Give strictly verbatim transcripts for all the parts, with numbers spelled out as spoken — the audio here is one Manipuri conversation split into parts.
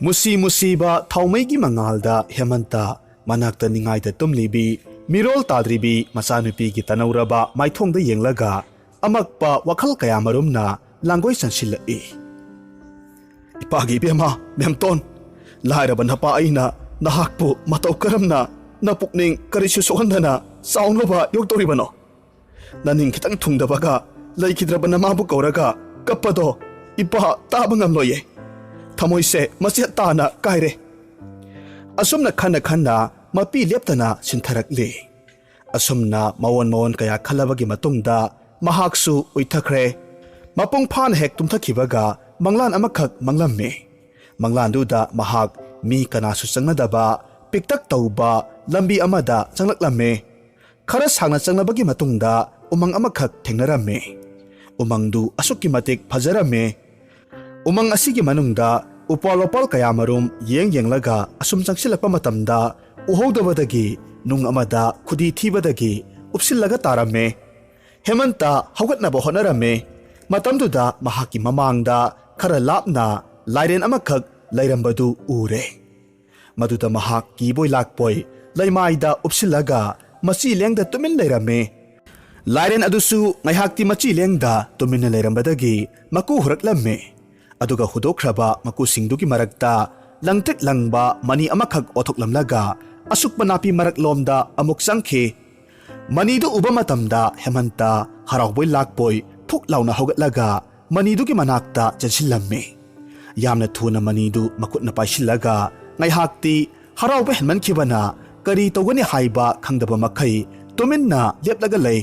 ꯃꯨꯁꯤ ꯃꯨꯁꯤꯕ ꯊꯥꯎꯃꯩꯒꯤ ꯃꯉꯥꯜꯗ ꯍꯦꯃꯟꯇ ꯃꯅꯥꯛꯇ ꯅꯤꯡꯉꯥꯏꯗ ꯇꯨꯝꯂꯤꯕꯤ, ꯃꯤꯔꯣꯜ ꯇꯥꯗ꯭ꯔꯤꯕꯤ ꯃꯆꯥꯅꯨꯄꯤꯒꯤ ꯇꯅꯧꯔꯕ ꯃꯥꯏꯊꯣꯡꯗ ꯌꯦꯡꯂꯒ ꯑꯃꯛꯄ ꯋꯥꯈꯜ ꯀꯌꯥꯃꯔꯨꯝꯅ ꯂꯥꯡꯒꯣꯏ ꯆꯪꯁꯤꯜꯂꯛꯏ꯫ "ꯏꯄꯥꯒꯤ ꯏꯕꯦꯝꯃ, ꯃꯦꯝꯇꯣꯟ, ꯂꯥꯏꯔꯕ ꯅꯄꯥ ꯑꯩꯅ ꯅꯍꯥꯛꯄꯨ ꯃꯇꯧ ꯀꯔꯝꯅ ꯅꯄꯨꯛꯅꯤꯡ ꯀꯔꯤꯁꯨ ꯁꯣꯛꯍꯟꯗꯅ ꯆꯥꯎꯅꯕ ꯌꯣꯛꯇꯧꯔꯤꯕꯅꯣ? ꯅꯅꯤꯡ ꯈꯤꯇꯪ ꯊꯨꯡꯗꯕꯒ ꯂꯩꯈꯤꯗ꯭ꯔꯕ ꯅꯃꯥꯕꯨ ꯀꯧꯔꯒ ꯀꯞꯄꯗꯣ ꯏꯄꯥ ꯇꯥꯕ ꯉꯝꯂꯣꯏꯌꯦ꯫ ꯊꯃꯣꯏꯁꯦ ꯃꯆꯦꯠ ꯇꯥꯅ ꯀꯥꯏꯔꯦ꯫" ꯑꯁꯨꯝꯅ ꯈꯟꯅ ꯈꯟꯅ ꯃꯄꯤ ꯂꯦꯞꯇꯅ ꯁꯤꯟꯊꯔꯛꯂꯤ꯫ ꯑꯁꯨꯝꯅ ꯃꯑꯣꯟ ꯃꯑꯣꯟ ꯀꯌꯥ ꯈꯜꯂꯕꯒꯤ ꯃꯇꯨꯡꯗ ꯃꯍꯥꯛꯁꯨ ꯎꯏꯊꯈ꯭ꯔꯦ꯫ ꯃꯄꯨꯡ ꯐꯥꯅ ꯍꯦꯛ ꯇꯨꯝꯊꯈꯤꯕꯒ ꯃꯪꯂꯥꯟ ꯑꯃꯈꯛ ꯃꯪꯂꯝꯃꯤ꯫ ꯃꯪꯂꯥꯟꯗꯨꯗ ꯃꯍꯥꯛ ꯃꯤ ꯀꯅꯥꯁꯨ ꯆꯪꯅꯗꯕ ꯄꯤꯛꯇꯛ ꯇꯧꯕ ꯂꯝꯕꯤ ꯑꯃꯗ ꯆꯪꯂꯛꯂꯝꯃꯤ꯫ ꯈꯔ ꯁꯥꯡꯅ ꯆꯪꯂꯕꯒꯤ ꯃꯇꯨꯡꯗ ꯎꯃꯪ ꯑꯃꯈꯛ ꯊꯦꯡꯅꯔꯝꯃꯤ꯫ ꯎꯃꯪꯗꯨ ꯑꯁꯨꯛꯀꯤ ꯃꯇꯤꯛ ꯐꯖꯔꯝꯃꯤ꯫ ꯎꯃꯪ ꯑꯁꯤꯒꯤ ꯃꯅꯨꯡꯗ ꯎꯄꯥꯜ ꯋꯥꯄꯥꯜ ꯀꯌꯥꯃꯔꯨꯝ ꯌꯦꯡ ꯌꯦꯡꯂꯒ ꯑꯁꯨꯝ ꯆꯪꯁꯤꯜꯂꯛꯄ ꯃꯇꯝꯗ ꯎꯍꯧꯗꯕꯗꯒꯤ ꯅꯨꯡ ꯑꯃꯗ ꯈꯨꯗꯤ ꯊꯤꯕꯗꯒꯤ ꯎꯞꯁꯤꯜꯂꯒ ꯇꯥꯔꯝꯃꯤ꯫ ꯍꯦꯃꯟꯇ ꯍꯧꯒꯠꯅꯕ ꯍꯣꯠꯅꯔꯝꯃꯤ꯫ ꯃꯇꯝꯗꯨꯗ ꯃꯍꯥꯛꯀꯤ ꯃꯃꯥꯡꯗ ꯈꯔ ꯂꯥꯞꯅ ꯂꯥꯏꯔꯦꯟ ꯑꯃꯈꯛ ꯂꯩꯔꯝꯕꯗꯨ ꯎꯔꯦ꯫ ꯃꯗꯨꯗ ꯃꯍꯥꯛ ꯀꯤꯕꯣꯏ ꯂꯥꯛꯄꯣꯏ ꯂꯩꯃꯥꯏꯗ ꯎꯞꯁꯤꯜꯂꯒ ꯃꯆꯤ ꯂꯦꯡꯗ ꯇꯨꯃꯤꯟ ꯂꯩꯔꯝꯃꯤ꯫ ꯂꯥꯏꯔꯦꯟ ꯑꯗꯨꯁꯨ ꯉꯥꯏꯍꯥꯛꯇꯤ ꯃꯆꯤ ꯂꯦꯡꯗ ꯇꯨꯃꯤꯟꯅ ꯂꯩꯔꯝꯕꯗꯒꯤ ꯃꯀꯨ ꯍꯨꯔꯛꯂꯝꯃꯤ꯫ ꯑꯗꯨꯒ ꯍꯨꯗꯣꯛꯈ꯭ꯔꯕ ꯃꯀꯨꯁꯤꯡꯗꯨꯒꯤ ꯃꯔꯛꯇ ꯂꯪꯇ꯭ꯔꯤꯛ ꯂꯪꯕ ꯃꯅꯤ ꯑꯃꯈꯛ ꯑꯣꯊꯣꯛꯂꯝꯂꯒ ꯑꯁꯨꯛꯄ ꯅꯥꯄꯤ ꯃꯔꯛꯂꯣꯝꯗ ꯑꯃꯨꯛ ꯆꯪꯈꯤ꯫ ꯃꯅꯤꯗꯨ ꯎꯕ ꯃꯇꯝꯗ ꯍꯦꯃꯟꯇ ꯍꯔꯥꯎꯕꯣꯏ ꯂꯥꯛꯄꯣꯏ ꯊꯨꯛ ꯂꯥꯎꯅ ꯍꯧꯒꯠꯂꯒ ꯃꯅꯤꯗꯨꯒꯤ ꯃꯅꯥꯛꯇ ꯆꯦꯟꯁꯤꯜꯂꯝꯃꯤ꯫ ꯌꯥꯝꯅ ꯊꯨꯅ ꯃꯅꯤꯗꯨ ꯃꯈꯨꯠꯅ ꯄꯥꯏꯁꯤꯜꯂꯒ ꯉꯥꯏꯍꯥꯛꯇꯤ ꯍꯔꯥꯎꯕ ꯍꯦꯟꯃꯟꯈꯤꯕꯅ ꯀꯔꯤ ꯇꯧꯒꯅꯤ ꯍꯥꯏꯕ ꯈꯪꯗꯕ ꯃꯈꯩ ꯇꯨꯃꯤꯟꯅ ꯂꯦꯞꯂꯒ ꯂꯩ꯫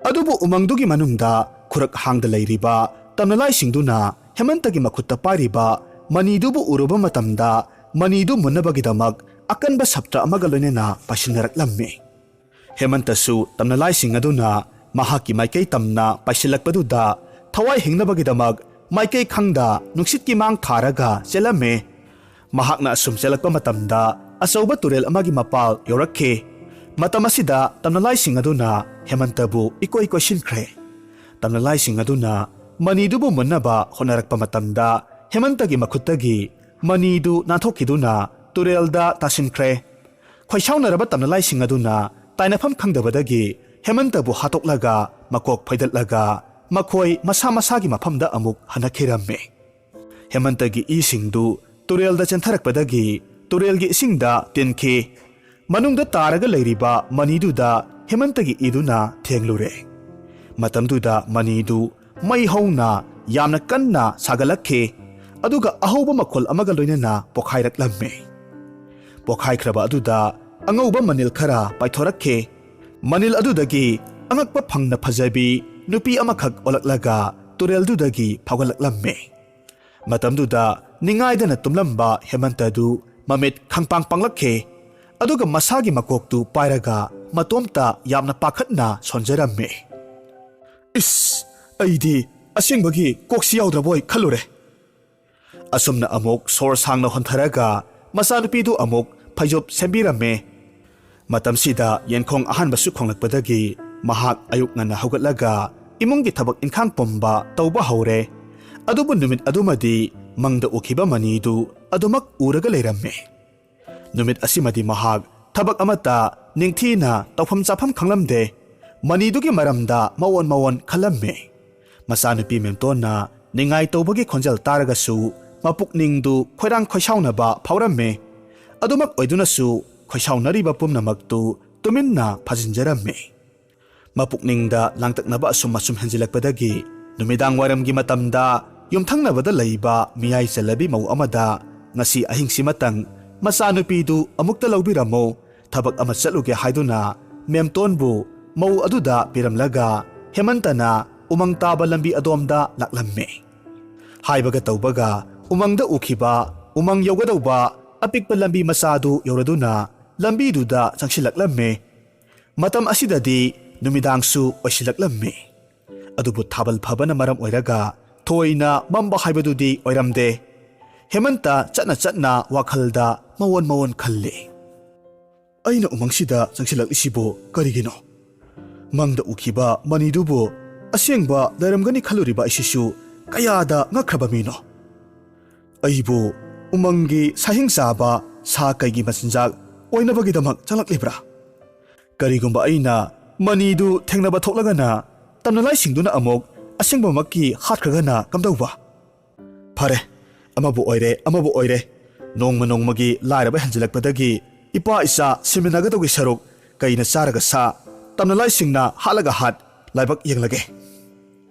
ꯑꯗꯨꯕꯨ ꯎꯃꯪꯗꯨꯒꯤ ꯃꯅꯨꯡꯗ ꯈꯨꯔꯛ ꯍꯥꯡꯗ ꯂꯩꯔꯤꯕ ꯇꯝꯅꯂꯥꯏꯁꯤꯡꯗꯨꯅ ꯍꯦꯃꯟꯇꯒꯤ ꯃꯈꯨꯠꯇ ꯄꯥꯏꯔꯤꯕ ꯃꯅꯤꯗꯨꯕꯨ ꯎꯔꯨꯕ ꯃꯇꯝꯗ ꯃꯅꯤꯗꯨ ꯃꯨꯟꯅꯕꯒꯤꯗꯃꯛ ꯑꯀꯟꯕ ꯁꯞꯇ꯭ꯔ ꯑꯃꯒ ꯂꯣꯏꯅꯅ ꯄꯥꯏꯁꯤꯟꯅꯔꯛꯂꯝꯃꯤ꯫ ꯍꯦꯃꯟꯇꯁꯨ ꯇꯝꯅꯂꯥꯏꯁꯤꯡ ꯑꯗꯨꯅ ꯃꯍꯥꯛꯀꯤ ꯃꯥꯏꯀꯩ ꯇꯝꯅ ꯄꯥꯏꯁꯤꯜꯂꯛꯄꯗꯨꯗ ꯊꯋꯥꯏ ꯍꯤꯡꯅꯕꯒꯤꯗꯃꯛ ꯃꯥꯏꯀꯩ ꯈꯪꯗ ꯅꯨꯡꯁꯤꯠꯀꯤ ꯃꯥꯡ ꯊꯥꯔꯒ ꯆꯦꯜꯂꯝꯃꯤ꯫ ꯃꯍꯥꯛꯅ ꯑꯁꯨꯝ ꯆꯦꯜꯂꯛꯄ ꯃꯇꯝꯗ ꯑꯆꯧꯕ ꯇꯨꯔꯦꯜ ꯑꯃꯒꯤ ꯃꯄꯥꯜ ꯌꯧꯔꯛꯈꯤ꯫ ꯃꯇꯝ ꯑꯁꯤꯗ ꯇꯝꯅꯂꯥꯏꯁꯤꯡ ꯑꯗꯨꯅ ꯍꯦꯃꯟꯇꯕꯨ ꯏꯀꯣꯏ ꯀꯣꯏꯁꯤꯟꯈ꯭ꯔꯦ꯫ ꯇꯝꯅꯂꯥꯏꯁꯤꯡ ꯑꯗꯨꯅ ꯃꯅꯤꯗꯨꯕꯨ ꯃꯨꯟꯅꯕ ꯍꯣꯠꯅꯔꯛꯄ ꯃꯇꯝꯗ ꯍꯦꯃꯟꯇꯒꯤ ꯃꯈꯨꯠꯇꯒꯤ ꯃꯅꯤꯗꯨ ꯅꯥꯟꯊꯣꯛꯈꯤꯗꯨꯅ ꯇꯨꯔꯦꯜꯗ ꯇꯥꯁꯤꯟꯈ꯭ꯔꯦ꯫ ꯈꯣꯏꯁꯥꯎꯅꯔꯕ ꯇꯝꯅꯂꯥꯏꯁꯤꯡ ꯑꯗꯨꯅ ꯇꯥꯏꯅꯐꯝ ꯈꯪꯗꯕꯗꯒꯤ ꯍꯦꯃꯟꯇꯕꯨ ꯍꯥꯠꯇꯣꯛꯂꯒ ꯃꯀꯣꯛ ꯐꯩꯗꯠꯂꯒ ꯃꯈꯣꯏ ꯃꯁꯥ ꯃꯁꯥꯒꯤ ꯃꯐꯝꯗ ꯑꯃꯨꯛ ꯍꯟꯅꯈꯤꯔꯝꯃꯤ꯫ ꯍꯦꯃꯟꯇꯒꯤ ꯏꯁꯤꯡꯗꯨ ꯇꯨꯔꯦꯜꯗ ꯆꯦꯟꯊꯔꯛꯄꯗꯒꯤ ꯇꯨꯔꯦꯜꯒꯤ ꯏꯁꯤꯡꯗ ꯇꯤꯟꯈꯤ꯫ ꯃꯅꯨꯡꯗ ꯇꯥꯔꯒ ꯂꯩꯔꯤꯕ ꯃꯅꯤꯗꯨꯗ ꯍꯦꯃꯟꯇꯒꯤ ꯏꯗꯨꯅ ꯊꯦꯡꯂꯨꯔꯦ꯫ ꯃꯇꯝꯗꯨꯗ ꯃꯅꯤꯗꯨ ꯃꯩ ꯍꯧꯅ ꯌꯥꯝꯅ ꯀꯟꯅ ꯁꯥꯒꯠꯂꯛꯈꯤ, ꯑꯗꯨꯒ ꯑꯍꯧꯕ ꯃꯈꯣꯜ ꯑꯃꯒ ꯂꯣꯏꯅꯅ ꯄꯣꯈꯥꯏꯔꯛꯂꯝꯃꯤ꯫ ꯄꯣꯈꯥꯏꯈ꯭ꯔꯕ ꯑꯗꯨꯗ ꯑꯉꯧꯕ ꯃꯅꯤꯜ ꯈꯔ ꯄꯥꯏꯊꯣꯔꯛꯈꯤ꯫ ꯃꯅꯤꯜ ꯑꯗꯨꯗꯒꯤ ꯑꯉꯛꯄ ꯐꯪꯅ ꯐꯖꯕꯤ ꯅꯨꯄꯤ ꯑꯃꯈꯛ ꯑꯣꯜꯂꯛꯂꯒ ꯇꯨꯔꯦꯜꯗꯨꯗꯒꯤ ꯐꯥꯎꯒꯠꯂꯛꯂꯝꯃꯤ꯫ ꯃꯇꯝꯗꯨꯗ ꯅꯤꯡꯉꯥꯏꯗꯅ ꯇꯨꯝꯂꯝꯕ ꯍꯦꯃꯟꯇꯗꯨ ꯃꯃꯤꯠ ꯈꯪꯄꯥꯡ ꯄꯥꯡꯂꯛꯈꯤ, ꯑꯗꯨꯒ ꯃꯁꯥꯒꯤ ꯃꯀꯣꯛꯇꯨ ꯄꯥꯏꯔꯒ ꯃꯇꯣꯝꯇ ꯌꯥꯝꯅ ꯄꯥꯈꯠꯅ ꯁꯣꯟꯖꯔꯝꯃꯤ꯫ "ꯏꯁ, ꯑꯩꯗꯤ ꯑꯁꯦꯡꯕꯒꯤ ꯀꯣꯛꯁꯤ ꯌꯥꯎꯗ꯭ꯔꯕꯣꯏ ꯈꯜꯂꯨꯔꯦ"꯫ ꯑꯁꯨꯝꯅ ꯑꯃꯨꯛ ꯁꯣꯔ ꯁꯥꯡꯅ ꯍꯣꯟꯊꯔꯒ ꯃꯆꯥꯅꯨꯄꯤꯗꯨ ꯑꯃꯨꯛ ꯐꯩꯖꯨꯞ ꯁꯦꯝꯕꯤꯔꯝꯃꯤ꯫ ꯃꯇꯝꯁꯤꯗ ꯌꯦꯟꯈꯣꯡ ꯑꯍꯥꯟꯕꯁꯨ ꯈꯣꯡꯂꯛꯄꯗꯒꯤ ꯃꯍꯥꯛ ꯑꯌꯨꯛ ꯉꯟꯅ ꯍꯧꯒꯠꯂꯒ ꯏꯃꯨꯡꯒꯤ ꯊꯕꯛ ꯏꯟꯈꯥꯡ ꯄꯨꯝꯕ ꯇꯧꯕ ꯍꯧꯔꯦ꯫ ꯑꯗꯨꯕꯨ ꯅꯨꯃꯤꯠ ꯑꯗꯨꯃꯗꯤ ꯃꯪꯗ ꯎꯈꯤꯕ ꯃꯅꯤꯗꯨ ꯑꯗꯨꯃꯛ ꯎꯔꯒ ꯂꯩꯔꯝꯃꯤ꯫ ꯅꯨꯃꯤꯠ ꯑꯁꯤꯃꯗꯤ ꯃꯍꯥꯛ ꯊꯕꯛ ꯑꯃꯠꯇ ꯅꯤꯡꯊꯤꯅ ꯇꯧꯐꯝ ꯆꯥꯐꯝ ꯈꯪꯂꯝꯗꯦ꯫ ꯃꯅꯤꯗꯨꯒꯤ ꯃꯔꯝꯗ ꯃꯑꯣꯟ ꯃꯑꯣꯟ ꯈꯜꯂꯝꯃꯤ꯫ ꯃꯆꯥꯅꯨꯄꯤ ꯃꯦꯝꯇꯣꯟꯅ ꯅꯤꯡꯉꯥꯏ ꯇꯧꯕꯒꯤ ꯈꯣꯟꯖꯦꯜ ꯇꯥꯔꯒꯁꯨ ꯃꯄꯨꯛꯅꯤꯡꯗꯨ ꯈꯣꯏꯔꯥꯡ ꯈꯣꯏꯁꯥꯎꯅꯕ ꯐꯥꯎꯔꯝꯃꯤ꯫ ꯑꯗꯨꯃꯛ ꯑꯣꯏꯗꯨꯅꯁꯨ ꯈꯣꯏꯁꯥꯎꯅꯔꯤꯕ ꯄꯨꯝꯅꯃꯛꯇꯨ ꯇꯨꯃꯤꯟꯅ ꯐꯥꯖꯤꯟꯖꯔꯝꯃꯤ꯫ ꯃꯄꯨꯛꯅꯤꯡꯗ ꯂꯥꯡꯇꯛꯅꯕ ꯑꯁꯨꯝ ꯑꯁꯨꯝ ꯍꯦꯟꯖꯤꯜꯂꯛꯄꯗꯒꯤ ꯅꯨꯃꯤꯗꯥꯡ ꯋꯥꯏꯔꯝꯒꯤ ꯃꯇꯝꯗ ꯌꯨꯝꯊꯪꯅꯕꯗ ꯂꯩꯕ ꯃꯤꯌꯥꯏ ꯆꯜꯂꯕꯤ ꯃꯧ ꯑꯃꯗ ꯉꯁꯤ ꯑꯍꯤꯡꯁꯤꯃꯇꯪ ꯃꯆꯥꯅꯨꯄꯤꯗꯨ ꯑꯃꯨꯛꯇ ꯂꯧꯕꯤꯔꯝꯃꯨ, ꯊꯕꯛ ꯑꯃ ꯆꯠꯂꯨꯒꯦ ꯍꯥꯏꯗꯨꯅ ꯃꯦꯝꯇꯣꯟꯕꯨ ꯃꯧ ꯑꯗꯨꯗ ꯄꯤꯔꯝꯂꯒ ꯍꯦꯃꯟꯇꯅ ꯎꯃꯪ ꯇꯥꯕ ꯂꯝꯕꯤ ꯑꯗꯣꯝꯗ ꯂꯥꯛꯂꯝꯃꯤ꯫ ꯍꯥꯏꯕꯒ ꯇꯧꯕꯒ ꯎꯃꯪꯗ ꯎꯈꯤꯕ ꯎꯃꯪ ꯌꯧꯒꯗꯧꯕ ꯑꯄꯤꯛꯄ ꯂꯝꯕꯤ ꯃꯆꯥꯗꯨ ꯌꯧꯔꯗꯨꯅ ꯂꯝꯕꯤꯗꯨꯗ ꯆꯪꯁꯤꯜꯂꯛꯂꯝꯃꯤ꯫ ꯃꯇꯝ ꯑꯁꯤꯗꯗꯤ ꯅꯨꯃꯤꯗꯥꯡꯁꯨ ꯑꯣꯏꯁꯤꯜꯂꯛꯂꯝꯃꯤ꯫ ꯑꯗꯨꯕꯨ ꯊꯥꯕꯜ ꯐꯕꯅ ꯃꯔꯝ ꯑꯣꯏꯔꯒ ꯊꯣꯏꯅ ꯃꯝꯕ ꯍꯥꯏꯕꯗꯨꯗꯤ ꯑꯣꯏꯔꯝꯗꯦ꯫ ꯍꯦꯃꯟꯇ ꯆꯠꯅ ꯆꯠꯅ ꯋꯥꯈꯜꯗ ꯃꯑꯣꯟ ꯃꯑꯣꯟ ꯈꯜꯂꯤ꯫ "ꯑꯩꯅ ꯎꯃꯪꯁꯤꯗ ꯆꯪꯁꯤꯜꯂꯛꯂꯤꯁꯤꯕꯨ ꯀꯔꯤꯒꯤꯅꯣ? ꯃꯪꯗ ꯎꯈꯤꯕ ꯃꯅꯤꯗꯨꯕꯨ ꯑꯁꯦꯡꯕ ꯂꯩꯔꯝꯒꯅꯤ ꯈꯜꯂꯨꯔꯤꯕ ꯑꯩꯁꯤꯁꯨ ꯀꯌꯥꯗ ꯉꯛꯈ꯭ꯔꯕ ꯃꯤꯅꯣ? ꯑꯩꯕꯨ ꯎꯃꯪꯒꯤ ꯁꯥꯍꯤꯡ ꯆꯥꯕ ꯁꯥ ꯀꯩꯒꯤ ꯃꯆꯤꯟꯖꯥꯛ ꯑꯣꯏꯅꯕꯒꯤꯗꯃꯛ ꯆꯪꯂꯛꯂꯤꯕ꯭ꯔꯥ? ꯀꯔꯤꯒꯨꯝꯕ ꯑꯩꯅ ꯃꯅꯤꯗꯨ ꯊꯦꯡꯅꯕ ꯊꯣꯛꯂꯒꯅ ꯇꯝꯅꯂꯥꯏꯁꯤꯡꯗꯨꯅ ꯑꯃꯨꯛ ꯑꯁꯦꯡꯕꯃꯛꯀꯤ ꯍꯥꯠꯈ꯭ꯔꯒꯅ ꯀꯝꯗꯧꯕ? ꯐꯔꯦ, ꯑꯃꯕꯨ ꯑꯣꯏꯔꯦ, ꯑꯃꯕꯨ ꯑꯣꯏꯔꯦ, ꯅꯣꯡꯃ ꯅꯣꯡꯃꯒꯤ ꯂꯥꯏꯔꯕ ꯍꯦꯟꯖꯤꯜꯂꯛꯄꯗꯒꯤ ꯏꯄꯥ ꯏꯆꯥ ꯁꯤꯃꯤꯟꯅꯒꯗꯧꯒꯤ ꯁꯔꯨꯛ ꯀꯩꯅ ꯆꯥꯔꯒ ꯁꯥ, ꯇꯝꯅꯂꯥꯏꯁꯤꯡꯅ ꯍꯥꯠꯂꯒ ꯍꯥꯠ, ꯂꯥꯏꯕꯛ ꯌꯦꯡꯂꯒꯦ꯫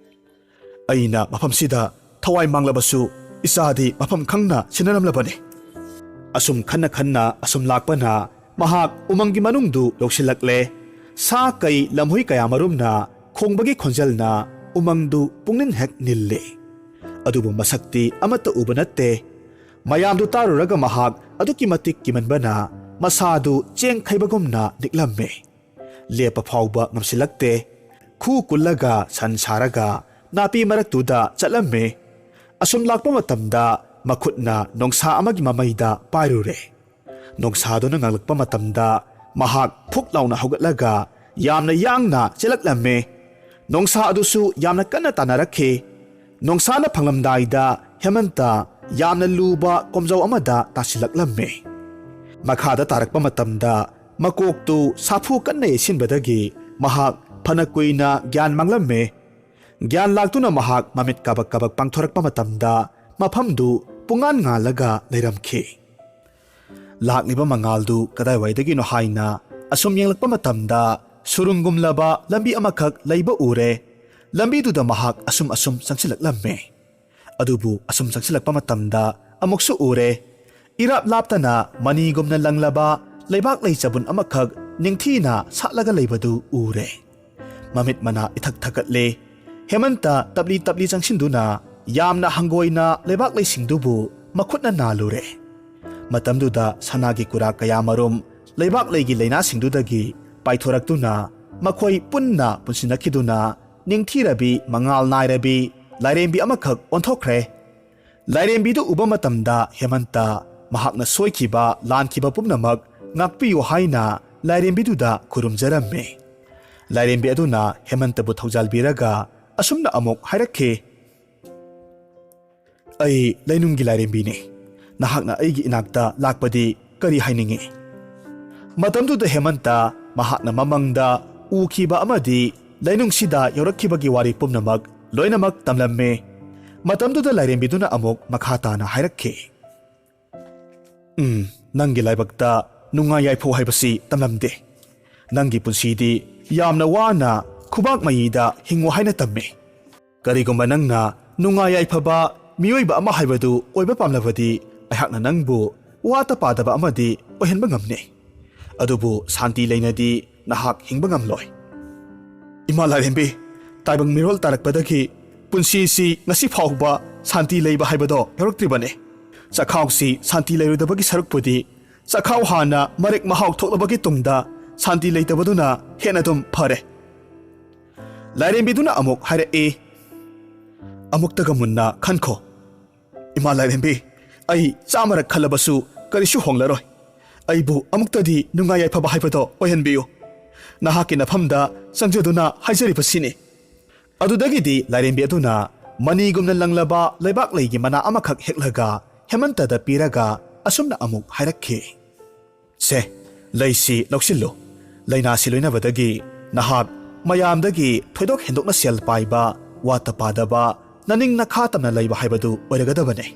ꯑꯩꯅ ꯃꯐꯝꯁꯤꯗ ꯊꯋꯥꯏ ꯃꯥꯡꯂꯕꯁꯨ ꯏꯆꯥꯗꯤ ꯃꯐꯝ ꯈꯪꯅ ꯁꯤꯟꯅꯔꯝꯂꯕꯅꯤ꯫ ꯑꯁꯨꯝ ꯈꯟꯅ ꯈꯟꯅ ꯑꯁꯨꯝ ꯂꯥꯛꯄꯅ ꯃꯍꯥꯛ ꯎꯃꯪꯒꯤ ꯃꯅꯨꯡꯗꯨ ꯌꯧꯁꯤꯜꯂꯛꯂꯦ꯫ ꯁꯥ ꯀꯩ ꯂꯝꯍꯨꯏ ꯀꯌꯥꯃꯔꯨꯝꯅ ꯈꯣꯡꯕꯒꯤ ꯈꯣꯟꯖꯦꯜꯅ ꯎꯃꯪꯗꯨ ꯄꯨꯡꯅꯤꯟ ꯍꯦꯛ ꯅꯤꯜꯂꯦ꯫ ꯑꯗꯨꯕꯨ ꯃꯁꯛꯇꯤ ꯑꯃꯠꯇ ꯎꯕ ꯅꯠꯇꯦ꯫ ꯃꯌꯥꯝꯗꯨ ꯇꯥꯔꯨꯔꯒ ꯃꯍꯥꯛ ꯑꯗꯨꯛꯀꯤ ꯃꯇꯤꯛ ꯀꯤꯃꯟꯕꯅ ꯃꯁꯥꯗꯨ ꯆꯦꯡ ꯈꯩꯕꯒꯨꯝꯅ ꯅꯤꯛꯂꯝꯃꯦ꯫ ꯂꯦꯞꯄ ꯐꯥꯎꯕ ꯉꯝꯁꯤꯜꯂꯛꯇꯦ꯫ ꯈꯨ ꯀꯨꯜꯂꯒ ꯁꯟ ꯁꯥꯔꯒ ꯅꯥꯄꯤ ꯃꯔꯛꯇꯨꯗ ꯆꯠꯂꯝꯃꯦ꯫ ꯑꯁꯨꯝ ꯂꯥꯛꯄ ꯃꯇꯝꯗ ꯃꯈꯨꯠꯅ ꯅꯣꯡꯁꯥ ꯑꯃꯒꯤ ꯃꯃꯩꯗ ꯄꯥꯏꯔꯨꯔꯦ꯫ ꯅꯣꯡꯁꯥꯗꯨꯅ ꯉꯥꯡꯂꯛꯄ ꯃꯇꯝꯗ ꯃꯍꯥꯛ ꯐꯨꯛ ꯂꯥꯎꯅ ꯍꯧꯒꯠꯂꯒ ꯌꯥꯝꯅ ꯌꯥꯡꯅ ꯆꯦꯜꯂꯛꯂꯝꯃꯦ꯫ ꯅꯣꯡꯁꯥ ꯑꯗꯨꯁꯨ ꯌꯥꯝꯅ ꯀꯟꯅ ꯇꯥꯟꯅꯔꯛꯈꯤ꯫ ꯅꯣꯡꯁꯥꯅ ꯐꯪꯂꯝꯗꯥꯏꯗ ꯍꯦꯃꯟꯇ ꯌꯥꯝꯅ ꯂꯨꯕ ꯀꯣꯝꯖꯥꯎ ꯑꯃꯗ ꯇꯥꯁꯤꯜꯂꯛꯂꯝꯃꯦ꯫ ꯃꯈꯥꯗ ꯇꯥꯔꯛꯄ ꯃꯇꯝꯗ ꯃꯀꯣꯛꯇꯨ ꯁꯥꯐꯨ ꯀꯟꯅ ꯌꯩꯁꯤꯟꯕꯗꯒꯤ ꯃꯍꯥꯛ ꯐꯅ ꯀꯨꯏꯅ ꯒ꯭ꯌꯥꯟ ꯃꯥꯡꯂꯝꯃꯦ꯫ ꯒ꯭ꯌꯥꯟ ꯂꯥꯛꯇꯨꯅ ꯃꯍꯥꯛ ꯃꯃꯤꯠ ꯀꯥꯕꯛ ꯀꯥꯕꯛ ꯄꯥꯡꯊꯣꯔꯛꯄ ꯃꯇꯝꯗ ꯃꯐꯝꯗꯨ ꯄꯨꯡꯉꯥꯟ ꯉꯥꯜꯂꯒ ꯂꯩꯔꯝꯈꯤ꯫ ꯂꯥꯛꯂꯤꯕ ꯃꯉꯥꯜꯗꯨ ꯀꯗꯥꯏꯋꯥꯏꯗꯒꯤꯅꯣ ꯍꯥꯏꯅ ꯑꯁꯨꯝ ꯌꯦꯡꯂꯛꯄ ꯃꯇꯝꯗ ꯁꯨꯔꯨꯡꯒꯨꯝꯂꯕ ꯂꯝꯕꯤ ꯑꯃꯈꯛ ꯂꯩꯕ ꯎꯔꯦ꯫ ꯂꯝꯕꯤꯗꯨꯗ ꯃꯍꯥꯛ ꯑꯁꯨꯝ ꯑꯁꯨꯝ ꯆꯪꯁꯤꯜꯂꯛꯂꯝꯃꯦ꯫ ꯑꯗꯨꯕꯨ ꯑꯁꯨꯝ ꯆꯪꯁꯤꯜꯂꯛꯄ ꯃꯇꯝꯗ ꯑꯃꯨꯛꯁꯨ ꯎꯔꯦ꯫ ꯏꯔꯥꯞ ꯂꯥꯞꯇꯅ ꯃꯅꯤꯒꯨꯝꯅ ꯂꯪꯂꯕ ꯂꯩꯕꯥꯛ ꯂꯩ ꯆꯕꯨꯟ ꯑꯃꯈꯛ ꯅꯤꯡꯊꯤꯅ ꯁꯥꯠꯂꯒ ꯂꯩꯕꯗꯨ ꯎꯔꯦ꯫ ꯃꯃꯤꯠ ꯃꯅꯥ ꯏꯊꯛ ꯊꯛꯀꯠꯂꯦ꯫ ꯍꯦꯃꯟꯇ ꯇꯞꯂꯤ ꯇꯞꯂꯤ ꯆꯪꯁꯤꯟꯗꯨꯅ ꯌꯥꯝꯅ ꯍꯪꯒꯣꯏꯅ ꯂꯩꯕꯥꯛ ꯂꯩꯁꯤꯡꯗꯨꯕꯨ ꯃꯈꯨꯠꯅ ꯅꯥꯜꯂꯨꯔꯦ꯫ ꯃꯇꯝꯗꯨꯗ ꯁꯅꯥꯒꯤ ꯀꯨꯔꯥ ꯀꯌꯥꯃꯔꯨꯝ ꯂꯩꯕꯥꯛ ꯂꯩꯒꯤ ꯂꯩꯅꯥꯁꯤꯡꯗꯨꯗꯒꯤ ꯄꯥꯏꯊꯣꯔꯛꯇꯨꯅ ꯃꯈꯣꯏ ꯄꯨꯟꯅ ꯄꯨꯟꯁꯤꯟꯅꯈꯤꯗꯨꯅ ꯅꯤꯡꯊꯤꯔꯕꯤ ꯃꯉꯥꯜ ꯅꯥꯏꯔꯕꯤ ꯂꯥꯏꯔꯦꯝꯕꯤ ꯑꯃꯈꯛ ꯑꯣꯟꯊꯣꯛꯈ꯭ꯔꯦ꯫ ꯂꯥꯏꯔꯦꯝꯕꯤꯗꯨ ꯎꯕ ꯃꯇꯝꯗ ꯍꯦꯃꯟꯇ ꯃꯍꯥꯛꯅ ꯁꯣꯏꯈꯤꯕ ꯂꯥꯟꯈꯤꯕ ꯄꯨꯝꯅꯃꯛ ꯉꯥꯛꯄꯤꯌꯨ ꯍꯥꯏꯅ ꯂꯥꯏꯔꯦꯝꯕꯤꯗꯨꯗ ꯈꯨꯔꯨꯝꯖꯔꯝꯃꯤ꯫ ꯂꯥꯏꯔꯦꯝꯕꯤ ꯑꯗꯨꯅ ꯍꯦꯃꯟꯇꯕꯨ ꯊꯧꯖꯥꯜꯕꯤꯔꯒ ꯑꯁꯨꯝꯅ ꯑꯃꯨꯛ ꯍꯥꯏꯔꯛꯈꯤ, "ꯑꯩ ꯂꯩꯅꯨꯡꯒꯤ ꯂꯥꯏꯔꯦꯝꯕꯤꯅꯤ꯫ ꯅꯍꯥꯛꯅ ꯑꯩꯒꯤ ꯏꯅꯥꯛꯇ ꯂꯥꯛꯄꯗꯤ ꯀꯔꯤ ꯍꯥꯏꯅꯤꯡꯏ? ꯃꯇꯝꯗꯨꯗ ꯍꯦꯃꯟꯇ ꯃꯍꯥꯛꯅ ꯃꯃꯪꯗ ꯎꯈꯤꯕ ꯑꯃꯗꯤ ꯂꯩꯅꯨꯡꯁꯤꯗ ꯌꯧꯔꯛꯈꯤꯕꯒꯤ ꯋꯥꯔꯤ ꯄꯨꯝꯅꯃꯛ ꯂꯣꯏꯅꯃꯛ ꯇꯝꯂꯝꯃꯤ꯫ ꯃꯇꯝꯗꯨꯗ ꯂꯥꯏꯔꯦꯝꯕꯤꯗꯨꯅ ꯑꯃꯨꯛ ꯃꯈꯥ ꯇꯥꯅ ꯍꯥꯏꯔꯛꯈꯤ, "ꯎꯝ, ꯅꯪꯒꯤ ꯂꯥꯏꯕꯛꯇ ꯅꯨꯡꯉꯥꯏ ꯌꯥꯏꯐꯧ ꯍꯥꯏꯕꯁꯤ ꯇꯝꯂꯝꯗꯦ꯫ ꯅꯪꯒꯤ ꯄꯨꯟꯁꯤꯗꯤ ꯌꯥꯝꯅ ꯋꯥꯅ ꯈꯨꯕꯥꯛ ꯃꯌꯤꯗ ꯍꯤꯡꯉꯨ ꯍꯥꯏꯅ ꯇꯝꯃꯤ꯫ ꯀꯔꯤꯒꯨꯝꯕ ꯅꯪꯅ ꯅꯨꯡꯉꯥꯏ ꯌꯥꯏꯐꯕ ꯃꯤꯑꯣꯏꯕ ꯑꯃ ꯍꯥꯏꯕꯗꯨ ꯑꯣꯏꯕ ꯄꯥꯝꯂꯕꯗꯤ ꯑꯩꯍꯥꯛꯅ ꯅꯪꯕꯨ ꯋꯥꯠꯇ ꯄꯥꯗꯕ ꯑꯃꯗꯤ ꯑꯣꯏꯍꯟꯕ ꯉꯝꯅꯤ꯫ ꯑꯗꯨꯕꯨ ꯁꯥꯟꯇꯤ ꯂꯩꯅꯗꯤ ꯅꯍꯥꯛ ꯍꯤꯡꯕ ꯉꯝꯂꯣꯏ꯫" "ꯏꯃꯥ ꯂꯥꯏꯔꯦꯝꯕꯤ, ꯇꯥꯏꯕꯪ ꯃꯤꯔꯣꯜ ꯇꯥꯔꯛꯄꯗꯒꯤ ꯄꯨꯟꯁꯤꯁꯤ ꯉꯁꯤ ꯐꯥꯎꯕ ꯁꯥꯟꯇꯤ ꯂꯩꯕ ꯍꯥꯏꯕꯗꯣ ꯌꯥꯎꯔꯛꯇ꯭ꯔꯤꯕꯅꯤ꯫ ꯆꯈꯥꯎꯁꯤ ꯁꯥꯟꯇꯤ ꯂꯩꯔꯣꯏꯗꯕꯒꯤ ꯁꯔꯨꯛꯄꯨꯗꯤ ꯆꯈꯥꯎ ꯍꯥꯟꯅ ꯃꯔꯦꯛ ꯃꯍꯥꯎ ꯊꯣꯛꯂꯕꯒꯤ ꯇꯨꯡꯗ ꯁꯥꯟꯇꯤ ꯂꯩꯇꯕꯗꯨꯅ ꯍꯦꯟꯅ ꯑꯗꯨꯝ ꯐꯔꯦ꯫" ꯂꯥꯏꯔꯦꯝꯕꯤꯗꯨꯅ ꯑꯃꯨꯛ ꯍꯥꯏꯔꯛꯏ, "ꯑꯃꯨꯛꯇꯒ ꯃꯨꯟꯅ ꯈꯟꯈꯣ꯫ ꯏꯃꯥ ꯂꯥꯏꯔꯦꯝꯕꯤ, ꯑꯩ ꯆꯥꯝꯃꯔꯛ ꯈꯜꯂꯕꯁꯨ ꯀꯔꯤꯁꯨ ꯍꯣꯡꯂꯔꯣꯏ꯫ ꯑꯩꯕꯨ ꯑꯃꯨꯛꯇꯗꯤ ꯅꯨꯡꯉꯥꯏ ꯌꯥꯏꯐꯕ ꯍꯥꯏꯕꯗꯣ ꯑꯣꯏꯍꯟꯕꯤꯌꯨ꯫ ꯅꯍꯥꯛꯀꯤ ꯅꯐꯝꯗ ꯆꯪꯖꯗꯨꯅ ꯍꯥꯏꯖꯔꯤꯕꯁꯤꯅꯤ꯫" ꯑꯗꯨꯗꯒꯤꯗꯤ ꯂꯥꯏꯔꯦꯝꯕꯤ ꯑꯗꯨꯅ ꯃꯅꯤꯒꯨꯝꯅ ꯂꯪꯂꯕ ꯂꯩꯕꯥꯛ ꯂꯩꯒꯤ ꯃꯅꯥ ꯑꯃꯈꯛ ꯍꯦꯛꯂꯒ ꯍꯦꯃꯟꯇꯗ ꯄꯤꯔꯒ ꯑꯁꯨꯝꯅ ꯑꯃꯨꯛ ꯍꯥꯏꯔꯛꯈꯤ, "ꯁꯦ, ꯂꯩꯁꯤ ꯂꯧꯁꯤꯜꯂꯨ꯫ ꯂꯥꯏꯅꯥꯁꯤ ꯂꯣꯏꯅꯕꯗꯒꯤ ꯅꯍꯥꯛ ꯃꯌꯥꯝꯗꯒꯤ ꯊꯣꯏꯗꯣꯛ ꯍꯦꯟꯗꯣꯛꯅ ꯁꯦꯜ ꯄꯥꯏꯕ, ꯋꯥꯠꯇ ꯄꯥꯗꯕ, ꯅꯅꯤꯡ ꯅꯈꯥ ꯇꯝꯅ ꯂꯩꯕ ꯍꯥꯏꯕꯗꯨ ꯑꯣꯏꯔꯒꯗꯕꯅꯤ꯫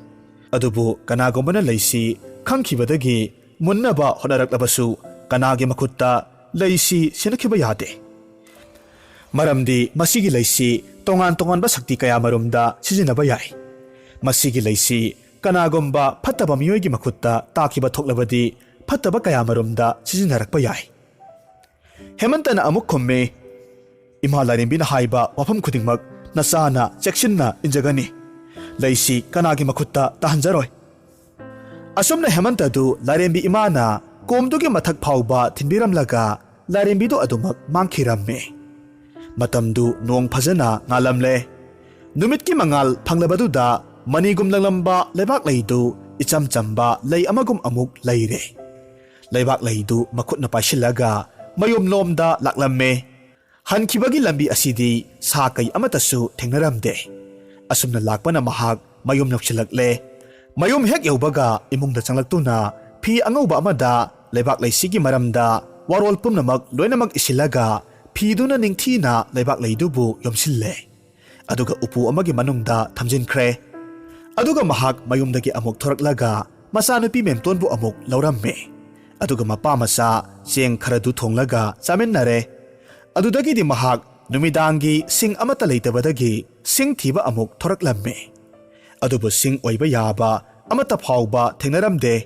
ꯑꯗꯨꯕꯨ ꯀꯅꯥꯒꯨꯝꯕꯅ ꯂꯩꯁꯤ ꯈꯪꯈꯤꯕꯗꯒꯤ ꯃꯨꯟꯅꯕ ꯍꯣꯠꯅꯔꯛꯂꯕꯁꯨ ꯀꯅꯥꯒꯤ ꯃꯈꯨꯠꯇ ꯂꯩꯁꯤ ꯁꯤꯟꯅꯈꯤꯕ ꯌꯥꯗꯦ꯫ ꯃꯔꯝꯗꯤ ꯃꯁꯤꯒꯤ ꯂꯩꯁꯤ ꯇꯣꯉꯥꯟ ꯇꯣꯉꯥꯟꯕ ꯁꯛꯇꯤ ꯀꯌꯥꯃꯔꯨꯝꯗ ꯁꯤꯖꯤꯟꯅꯕ ꯌꯥꯏ꯫ ꯃꯁꯤꯒꯤ ꯂꯩꯁꯤ ꯀꯅꯥꯒꯨꯝꯕ ꯐꯠꯇꯕ ꯃꯤꯑꯣꯏꯒꯤ ꯃꯈꯨꯠꯇ ꯇꯥꯈꯤꯕ ꯊꯣꯛꯂꯕꯗꯤ ꯐꯠꯇꯕ ꯀꯌꯥꯃꯔꯨꯝꯗ ꯁꯤꯖꯤꯟꯅꯔꯛꯄ ꯌꯥꯏ꯫" ꯍꯦꯃꯟꯇꯅ ꯑꯃꯨꯛ ꯈꯨꯝꯃꯤ, "ꯏꯃꯥ ꯂꯥꯏꯔꯦꯝꯕꯤꯅ ꯍꯥꯏꯕ ꯋꯥꯐꯝ ꯈꯨꯗꯤꯡꯃꯛ ꯅꯆꯥꯅ ꯆꯦꯛꯁꯤꯟꯅ ꯏꯟꯖꯒꯅꯤ꯫ ꯂꯩꯁꯤ ꯀꯅꯥꯒꯤ ꯃꯈꯨꯠꯇ ꯇꯥꯍꯟꯖꯔꯣꯏ꯫" ꯑꯁꯨꯝꯅ ꯍꯦꯃꯟꯇꯗꯨ ꯂꯥꯏꯔꯦꯝꯕꯤ ꯏꯃꯥꯅ ꯀꯣꯝꯗꯨꯒꯤ ꯃꯊꯛ ꯐꯥꯎꯕ ꯊꯤꯟꯕꯤꯔꯝꯂꯒ ꯂꯥꯏꯔꯦꯝꯕꯤꯗꯨ ꯑꯗꯨꯃꯛ ꯃꯥꯡꯈꯤꯔꯝꯃꯤ꯫ ꯃꯇꯝꯗꯨ ꯅꯣꯡ ꯐꯖꯅ ꯉꯥꯜꯂꯝꯂꯦ꯫ ꯅꯨꯃꯤꯠꯀꯤ ꯃꯉꯥꯜ ꯐꯪꯂꯕꯗꯨꯗ ꯃꯅꯤꯒꯨꯝ ꯂꯪꯂꯝꯕ ꯂꯩꯕꯥꯛ ꯂꯩꯗꯨ ꯏꯆꯝ ꯆꯝꯕ ꯂꯩ ꯑꯃꯒꯨꯝ ꯑꯃꯨꯛ ꯂꯩꯔꯦ꯫ ꯂꯩꯕꯥꯛ ꯂꯩꯗꯨ ꯃꯈꯨꯠꯅ ꯄꯥꯏꯁꯤꯜꯂꯒ ꯃꯌꯨꯝꯂꯣꯝꯗ ꯂꯥꯛꯂꯝꯃꯦ꯫ ꯍꯟꯈꯤꯕꯒꯤ ꯂꯝꯕꯤ ꯑꯁꯤꯗꯤ ꯁꯥ ꯀꯩ ꯑꯃꯠꯇꯁꯨ ꯊꯦꯡꯅꯔꯝꯗꯦ꯫ ꯑꯁꯨꯝꯅ ꯂꯥꯛꯄꯅ ꯃꯍꯥꯛ ꯃꯌꯨꯝ ꯌꯧꯁꯤꯜꯂꯛꯂꯦ꯫ ꯃꯌꯨꯝ ꯍꯦꯛ ꯌꯧꯕꯒ ꯏꯃꯨꯡꯗ ꯆꯪꯂꯛꯇꯨꯅ ꯐꯤ ꯑꯉꯧꯕ ꯑꯃꯗ ꯂꯩꯕꯥꯛ ꯂꯩꯁꯤꯒꯤ ꯃꯔꯝꯗ ꯋꯥꯔꯣꯜ ꯄꯨꯝꯅꯃꯛ ꯂꯣꯏꯅꯃꯛ ꯏꯁꯤꯜꯂꯒ ꯐꯤꯗꯨꯅ ꯅꯤꯡꯊꯤꯅ ꯂꯩꯕꯥꯛ ꯂꯩꯗꯨꯕꯨ ꯌꯣꯝꯁꯤꯜꯂꯦ꯫ ꯑꯗꯨꯒ ꯎꯄꯨ ꯑꯃꯒꯤ ꯃꯅꯨꯡꯗ ꯊꯝꯖꯤꯟꯈ꯭ꯔꯦ꯫ ꯑꯗꯨꯒ ꯃꯍꯥꯛ ꯃꯌꯨꯝꯗꯒꯤ ꯑꯃꯨꯛ ꯊꯣꯔꯛꯂꯒ ꯃꯆꯥꯅꯨꯄꯤ ꯃꯦꯝꯇꯣꯟꯕꯨ ꯑꯃꯨꯛ ꯂꯧꯔꯝꯃꯦ꯫ ꯑꯗꯨꯒ ꯃꯄꯥ ꯃꯆꯥ ꯆꯦꯡ ꯈꯔꯗꯨ ꯊꯣꯡꯂꯒ ꯆꯥꯃꯤꯟꯅꯔꯦ꯫ ꯑꯗꯨꯗꯒꯤꯗꯤ ꯃꯍꯥꯛ ꯅꯨꯃꯤꯗꯥꯡꯒꯤ ꯁꯤꯡ ꯑꯃꯠꯇ ꯂꯩꯇꯕꯗꯒꯤ ꯁꯤꯡ ꯊꯤꯕ ꯑꯃꯨꯛ ꯊꯣꯔꯛꯂꯝꯃꯦ꯫ ꯑꯗꯨꯕꯨ ꯁꯤꯡ ꯑꯣꯏꯕ ꯌꯥꯕ ꯑꯃꯠꯇ ꯐꯥꯎꯕ ꯊꯦꯡꯅꯔꯝꯗꯦ꯫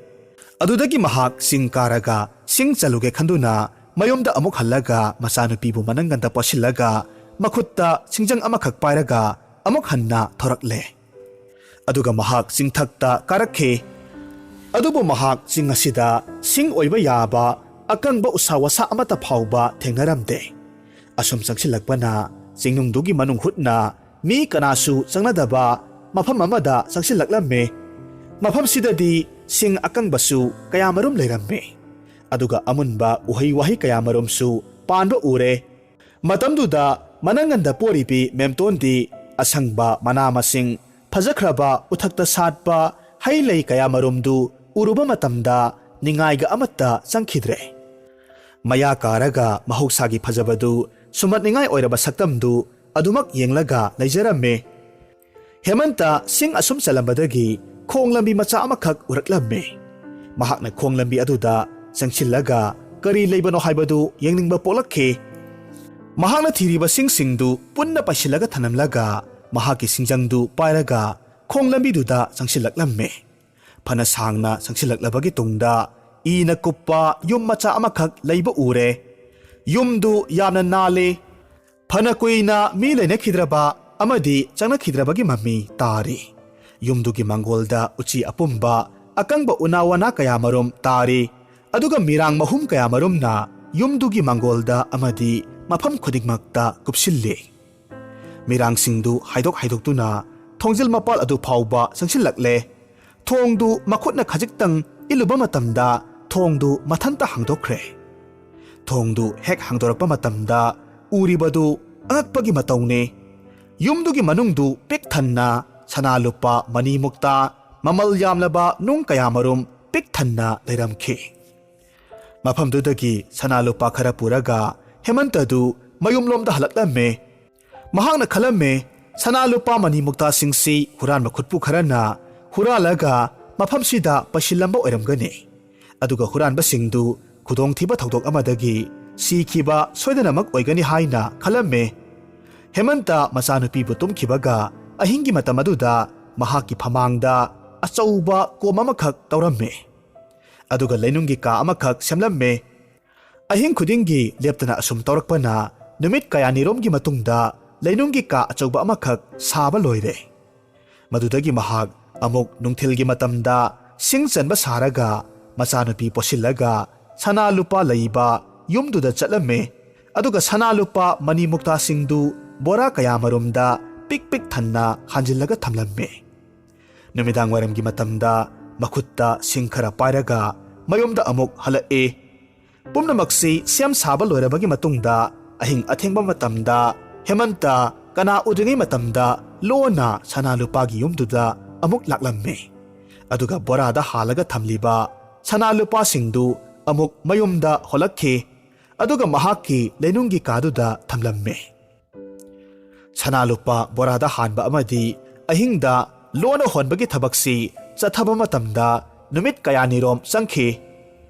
ꯑꯗꯨꯗꯒꯤ ꯃꯍꯥꯛ ꯆꯤꯡ ꯀꯥꯔꯒ ꯁꯤꯡ ꯆꯜꯂꯨꯒꯦ ꯈꯟꯗꯨꯅ ꯃꯌꯨꯝꯗ ꯑꯃꯨꯛ ꯍꯜꯂꯒ ꯃꯆꯥꯅꯨꯄꯤꯕꯨ ꯃꯅꯪꯒꯟꯗ ꯄꯣꯠꯁꯤꯜꯂꯒ ꯃꯈꯨꯠꯇ ꯁꯤꯡꯖꯪ ꯑꯃꯈꯛ ꯄꯥꯏꯔꯒ ꯑꯃꯨꯛ ꯍꯟꯅ ꯊꯣꯔꯛꯂꯦ꯫ ꯑꯗꯨꯒ ꯃꯍꯥꯛ ꯆꯤꯡꯊꯛꯇ ꯀꯥꯔꯛꯈꯤ꯫ ꯑꯗꯨꯕꯨ ꯃꯍꯥꯛ ꯆꯤꯡ ꯑꯁꯤꯗ ꯁꯤꯡ ꯑꯣꯏꯕ ꯌꯥꯕ ꯑꯀꯪꯕ ꯎꯁꯥ ꯋꯥꯁꯥ ꯑꯃꯠꯇ ꯐꯥꯎꯕ ꯊꯦꯡꯅꯔꯝꯗꯦ꯫ ꯑꯁꯨꯝ ꯆꯪꯁꯤꯜꯂꯛꯄꯅ ꯆꯤꯡꯅꯨꯡꯗꯨꯒꯤ ꯃꯅꯨꯡ ꯍꯨꯠꯅ ꯃꯤ ꯀꯅꯥꯁꯨ ꯆꯪꯅꯗꯕ ꯃꯐꯝ ꯑꯃꯗ ꯆꯪꯁꯤꯜꯂꯛꯂꯝꯃꯤ꯫ ꯃꯐꯝꯁꯤꯗꯗꯤ ꯁꯤꯡ ꯑꯀꯪꯕꯁꯨ ꯀꯌꯥꯃꯔꯨꯝ ꯂꯩꯔꯝꯃꯤ꯫ ꯑꯗꯨꯒ ꯑꯃꯨꯟꯕ ꯎꯍꯩ ꯋꯥꯍꯩ ꯀꯌꯥꯃꯔꯨꯝꯁꯨ ꯄꯥꯟꯕ ꯎꯔꯦ꯫ ꯃꯇꯝꯗꯨꯗ ꯃꯅꯪꯒꯟꯗ ꯄꯣꯔꯤꯕꯤ ꯃꯦꯝꯇꯣꯟꯗꯤ ꯑꯁꯪꯕ ꯃꯅꯥ ꯃꯁꯤꯡ, ꯐꯖꯈ꯭ꯔꯕ ꯎꯊꯛꯇ ꯁꯥꯠꯄ ꯍꯩ ꯂꯩ ꯀꯌꯥꯃꯔꯨꯝꯗꯨ ꯎꯔꯨꯕ ꯃꯇꯝꯗ ꯅꯤꯡꯉꯥꯏꯒ ꯑꯃꯠꯇ ꯆꯪꯈꯤꯗ꯭ꯔꯦ꯫ ꯃꯌꯥ ꯀꯥꯔꯒ ꯃꯍꯧꯁꯥꯒꯤ ꯐꯖꯕꯗꯨ ꯁꯨꯝꯍꯠꯅꯤꯡꯉꯥꯏ ꯑꯣꯏꯔꯕ ꯁꯛꯇꯝꯗꯨ ꯑꯗꯨꯃꯛ ꯌꯦꯡꯂꯒ ꯂꯩꯖꯔꯝꯃꯤ꯫ ꯍꯦꯃꯟꯇ ꯁꯤꯡ ꯑꯁꯨꯝ ꯆꯜꯂꯝꯕꯗꯒꯤ ꯈꯣꯡ ꯂꯝꯕꯤ ꯃꯆꯥ ꯑꯃꯈꯛ ꯎꯔꯛꯂꯝꯃꯤ꯫ ꯃꯍꯥꯛꯅ ꯈꯣꯡ ꯂꯝꯕꯤ ꯑꯗꯨꯗ ꯆꯪꯁꯤꯜꯂꯒ ꯀꯔꯤ ꯂꯩꯕꯅꯣ ꯍꯥꯏꯕꯗꯨ ꯌꯦꯡꯅꯤꯡꯕ ꯄꯣꯛꯂꯛꯈꯤ꯫ ꯃꯍꯥꯛꯅ ꯊꯤꯔꯤꯕ ꯁꯤꯡꯁꯤꯡꯗꯨ ꯄꯨꯟꯅ ꯄꯩꯁꯤꯜꯂꯒ ꯊꯅꯝꯂꯒ ꯃꯍꯥꯛꯀꯤ ꯁꯤꯡꯖꯪꯗꯨ ꯄꯥꯏꯔꯒ ꯈꯣꯡ ꯂꯝꯕꯤꯗꯨꯗ ꯆꯪꯁꯤꯜꯂꯛꯂꯝꯃꯤ꯫ ꯐꯅ ꯁꯥꯡꯅ ꯆꯪꯁꯤꯜꯂꯛꯂꯕꯒꯤ ꯇꯨꯡꯗ ꯏꯅ ꯀꯨꯞꯄ ꯌꯨꯝ ꯃꯆꯥ ꯑꯃꯈꯛ ꯂꯩꯕ ꯎꯔꯦ꯫ ꯌꯨꯝꯗꯨ ꯌꯥꯝꯅ ꯅꯥꯜꯂꯤ꯫ ꯐꯅ ꯀꯨꯏꯅ ꯃꯤ ꯂꯩꯅꯈꯤꯗ꯭ꯔꯕ ꯑꯃꯗꯤ ꯆꯪꯅꯈꯤꯗ꯭ꯔꯕꯒꯤ ꯃꯃꯤ ꯇꯥꯔꯤ꯫ ꯌꯨꯝꯗꯨꯒꯤ ꯃꯥꯡꯒꯣꯜꯗ ꯎꯆꯤ ꯑꯄꯨꯝꯕ ꯑꯀꯪꯕ ꯎꯅꯥ ꯋꯥꯅꯥ ꯀꯌꯥꯃꯔꯨꯝ ꯇꯥꯔꯤ꯫ ꯑꯗꯨꯒ ꯃꯤꯔꯥꯡ ꯃꯍꯨꯝ ꯀꯌꯥꯃꯔꯨꯝꯅ ꯌꯨꯝꯗꯨꯒꯤ ꯃꯥꯡꯒꯣꯜꯗ ꯑꯃꯗꯤ ꯃꯐꯝ ꯈꯨꯗꯤꯡꯃꯛꯇ ꯀꯨꯞꯁꯤꯜꯂꯤ꯫ ꯃꯤꯔꯥꯡꯁꯤꯡꯗꯨ ꯍꯥꯏꯗꯣꯛ ꯍꯥꯏꯗꯣꯛꯇꯨꯅ ꯊꯣꯡꯖꯤꯜ ꯃꯄꯥꯜ ꯑꯗꯨ ꯐꯥꯎꯕ ꯆꯪꯁꯤꯜꯂꯛꯂꯦ꯫ ꯊꯣꯡꯗꯨ ꯃꯈꯨꯠꯅ ꯈꯖꯤꯛꯇꯪ ꯏꯜꯂꯨꯕ ꯃꯇꯝꯗ ꯊꯣꯡꯗꯨ ꯃꯊꯟꯇ ꯍꯥꯡꯗꯣꯛꯈ꯭ꯔꯦ꯫ ꯊꯣꯡꯗꯨ ꯍꯦꯛ ꯍꯥꯡꯗꯣꯔꯛꯄ ꯃꯇꯝꯗ ꯎꯔꯤꯕꯗꯨ ꯑꯉꯛꯄꯒꯤ ꯃꯇꯧꯅꯤ꯫ ꯌꯨꯝꯗꯨꯒꯤ ꯃꯅꯨꯡꯗꯨ ꯄꯤꯛ ꯊꯟꯅ ꯁꯅꯥ ꯂꯨꯄꯥ ꯃꯅꯤ ꯃꯨꯛꯇ ꯃꯃꯜ ꯌꯥꯝꯂꯕ ꯅꯨꯡ ꯀꯌꯥꯃꯔꯨꯝ ꯄꯤꯛ ꯊꯟꯅ ꯂꯩꯔꯝꯈꯤ꯫ ꯃꯐꯝꯗꯨꯗꯒꯤ ꯁꯅꯥ ꯂꯨꯄꯥ ꯈꯔ ꯄꯨꯔꯒ ꯍꯦꯃꯟꯇꯗꯨ ꯃꯌꯨꯝꯂꯣꯝꯗ ꯍꯜꯂꯛꯂꯝꯃꯦ꯫ ꯃꯍꯥꯛꯅ ꯈꯜꯂꯝꯃꯦ, ꯁꯅꯥ ꯂꯨꯄꯥ ꯃꯅꯤ ꯃꯨꯛꯇꯥꯁꯤꯡꯁꯤ ꯍꯨꯔꯥꯟꯕ ꯈꯨꯠꯄꯨ ꯈꯔꯅ ꯍꯨꯔꯥꯜꯂꯒ ꯃꯐꯝꯁꯤꯗ ꯄꯩꯁꯤꯜꯂꯝꯕ ꯑꯣꯏꯔꯝꯒꯅꯤ꯫ ꯑꯗꯨꯒ ꯍꯨꯔꯥꯟꯕꯁꯤꯡꯗꯨ ꯈꯨꯗꯣꯡꯊꯤꯕ ꯊꯧꯗꯣꯛ ꯑꯃꯗꯒꯤ ꯁꯤꯈꯤꯕ ꯁꯣꯏꯗꯅꯃꯛ ꯑꯣꯏꯒꯅꯤ ꯍꯥꯏꯅ ꯈꯜꯂꯝꯃꯦ꯫ ꯍꯦꯃꯟꯇ ꯃꯆꯥꯅꯨꯄꯤꯕꯨ ꯇꯨꯝꯈꯤꯕꯒ ꯑꯍꯤꯡꯒꯤ ꯃꯇꯝ ꯑꯗꯨꯗ ꯃꯍꯥꯛꯀꯤ ꯐꯃꯥꯡꯗ ꯑꯆꯧꯕ ꯀꯣꯝ ꯑꯃꯈꯛ ꯇꯧꯔꯝꯃꯦ꯫ ꯑꯗꯨꯒ ꯂꯩꯅꯨꯡꯒꯤ ꯀꯥ ꯑꯃꯈꯛ ꯁꯦꯝꯂꯝꯃꯦ꯫ ꯑꯍꯤꯡ ꯈꯨꯗꯤꯡꯒꯤ ꯂꯦꯞꯇꯅ ꯑꯁꯨꯝ ꯇꯧꯔꯛꯄꯅ ꯅꯨꯃꯤꯠ ꯀꯌꯥꯅꯤꯔꯣꯝꯒꯤ ꯃꯇꯨꯡꯗ ꯂꯩꯅꯨꯡꯒꯤ ꯀꯥ ꯑꯆꯧꯕ ꯑꯃꯈꯛ ꯁꯥꯕ ꯂꯣꯏꯔꯦ꯫ ꯃꯗꯨꯗꯒꯤ ꯃꯍꯥꯛ ꯑꯃꯨꯛ ꯅꯨꯡꯊꯤꯜꯒꯤ ꯃꯇꯝꯗ ꯁꯤꯡ ꯆꯟꯕ ꯁꯥꯔꯒ ꯃꯆꯥꯅꯨꯄꯤ ꯄꯣꯠꯁꯤꯜꯂꯒ ꯁꯅꯥ ꯂꯨꯄꯥ ꯂꯩꯕ ꯌꯨꯝꯗꯨꯗ ꯆꯠꯂꯝꯃꯦ꯫ ꯑꯗꯨꯒ ꯁꯅꯥ ꯂꯨꯄꯥ ꯃꯅꯤ ꯃꯨꯛꯇꯥꯁꯤꯡꯗꯨ ꯕꯣꯔꯥ ꯀꯌꯥꯃꯔꯨꯝꯗ ꯄꯤꯛ ꯄꯤꯛ ꯊꯟꯅ ꯍꯥꯟꯖꯤꯜꯂꯒ ꯊꯝꯂꯝꯃꯦ꯫ ꯅꯨꯃꯤꯗꯥꯡ ꯋꯥꯏꯔꯝꯒꯤ ꯃꯇꯝꯗ ꯃꯈꯨꯠꯇ ꯁꯤꯡ ꯈꯔ ꯄꯥꯏꯔꯒ ꯃꯌꯨꯝꯗ ꯑꯃꯨꯛ ꯍꯜꯂꯛꯑꯦ꯫ ꯄꯨꯝꯅꯃꯛꯁꯤ ꯁꯦꯝ ꯁꯥꯕ ꯂꯣꯏꯔꯕꯒꯤ ꯃꯇꯨꯡꯗ ꯑꯍꯤꯡ ꯑꯊꯦꯡꯕ ꯃꯇꯝꯗ ꯍꯦꯃꯟꯇ ꯀꯅꯥ ꯎꯗ꯭ꯔꯤꯉꯩ ꯃꯇꯝꯗ ꯂꯣꯟꯅ ꯁꯅꯥ ꯂꯨꯄꯥꯒꯤ ꯌꯨꯝꯗꯨꯗ ꯑꯃꯨꯛ ꯂꯥꯛꯂꯝꯃꯦ꯫ ꯑꯗꯨꯒ ꯕꯣꯔꯥꯗ ꯍꯥꯜꯂꯒ ꯊꯝꯂꯤꯕ ꯁꯅꯥ ꯂꯨꯄꯥꯁꯤꯡꯗꯨ ꯑꯃꯨꯛ ꯃꯌꯨꯝꯗ ꯍꯣꯜꯂꯛꯈꯤ꯫ ꯑꯗꯨꯒ ꯃꯍꯥꯛꯀꯤ ꯂꯩꯅꯨꯡꯒꯤ ꯀꯥꯗꯨꯗ ꯊꯝꯂꯝꯃꯦ꯫ ꯁꯅꯥ ꯂꯨꯄꯥ ꯕꯣꯔꯥꯗ ꯍꯥꯟꯕ ꯑꯃꯗꯤ ꯑꯍꯤꯡꯗ ꯂꯣꯟꯅ ꯍꯣꯟꯕꯒꯤ ꯊꯕꯛꯁꯤ ꯆꯠꯊꯕ ꯃꯇꯝꯗ ꯅꯨꯃꯤꯠ ꯀꯌꯥꯅꯤꯔꯣꯝ ꯆꯪꯈꯤ꯫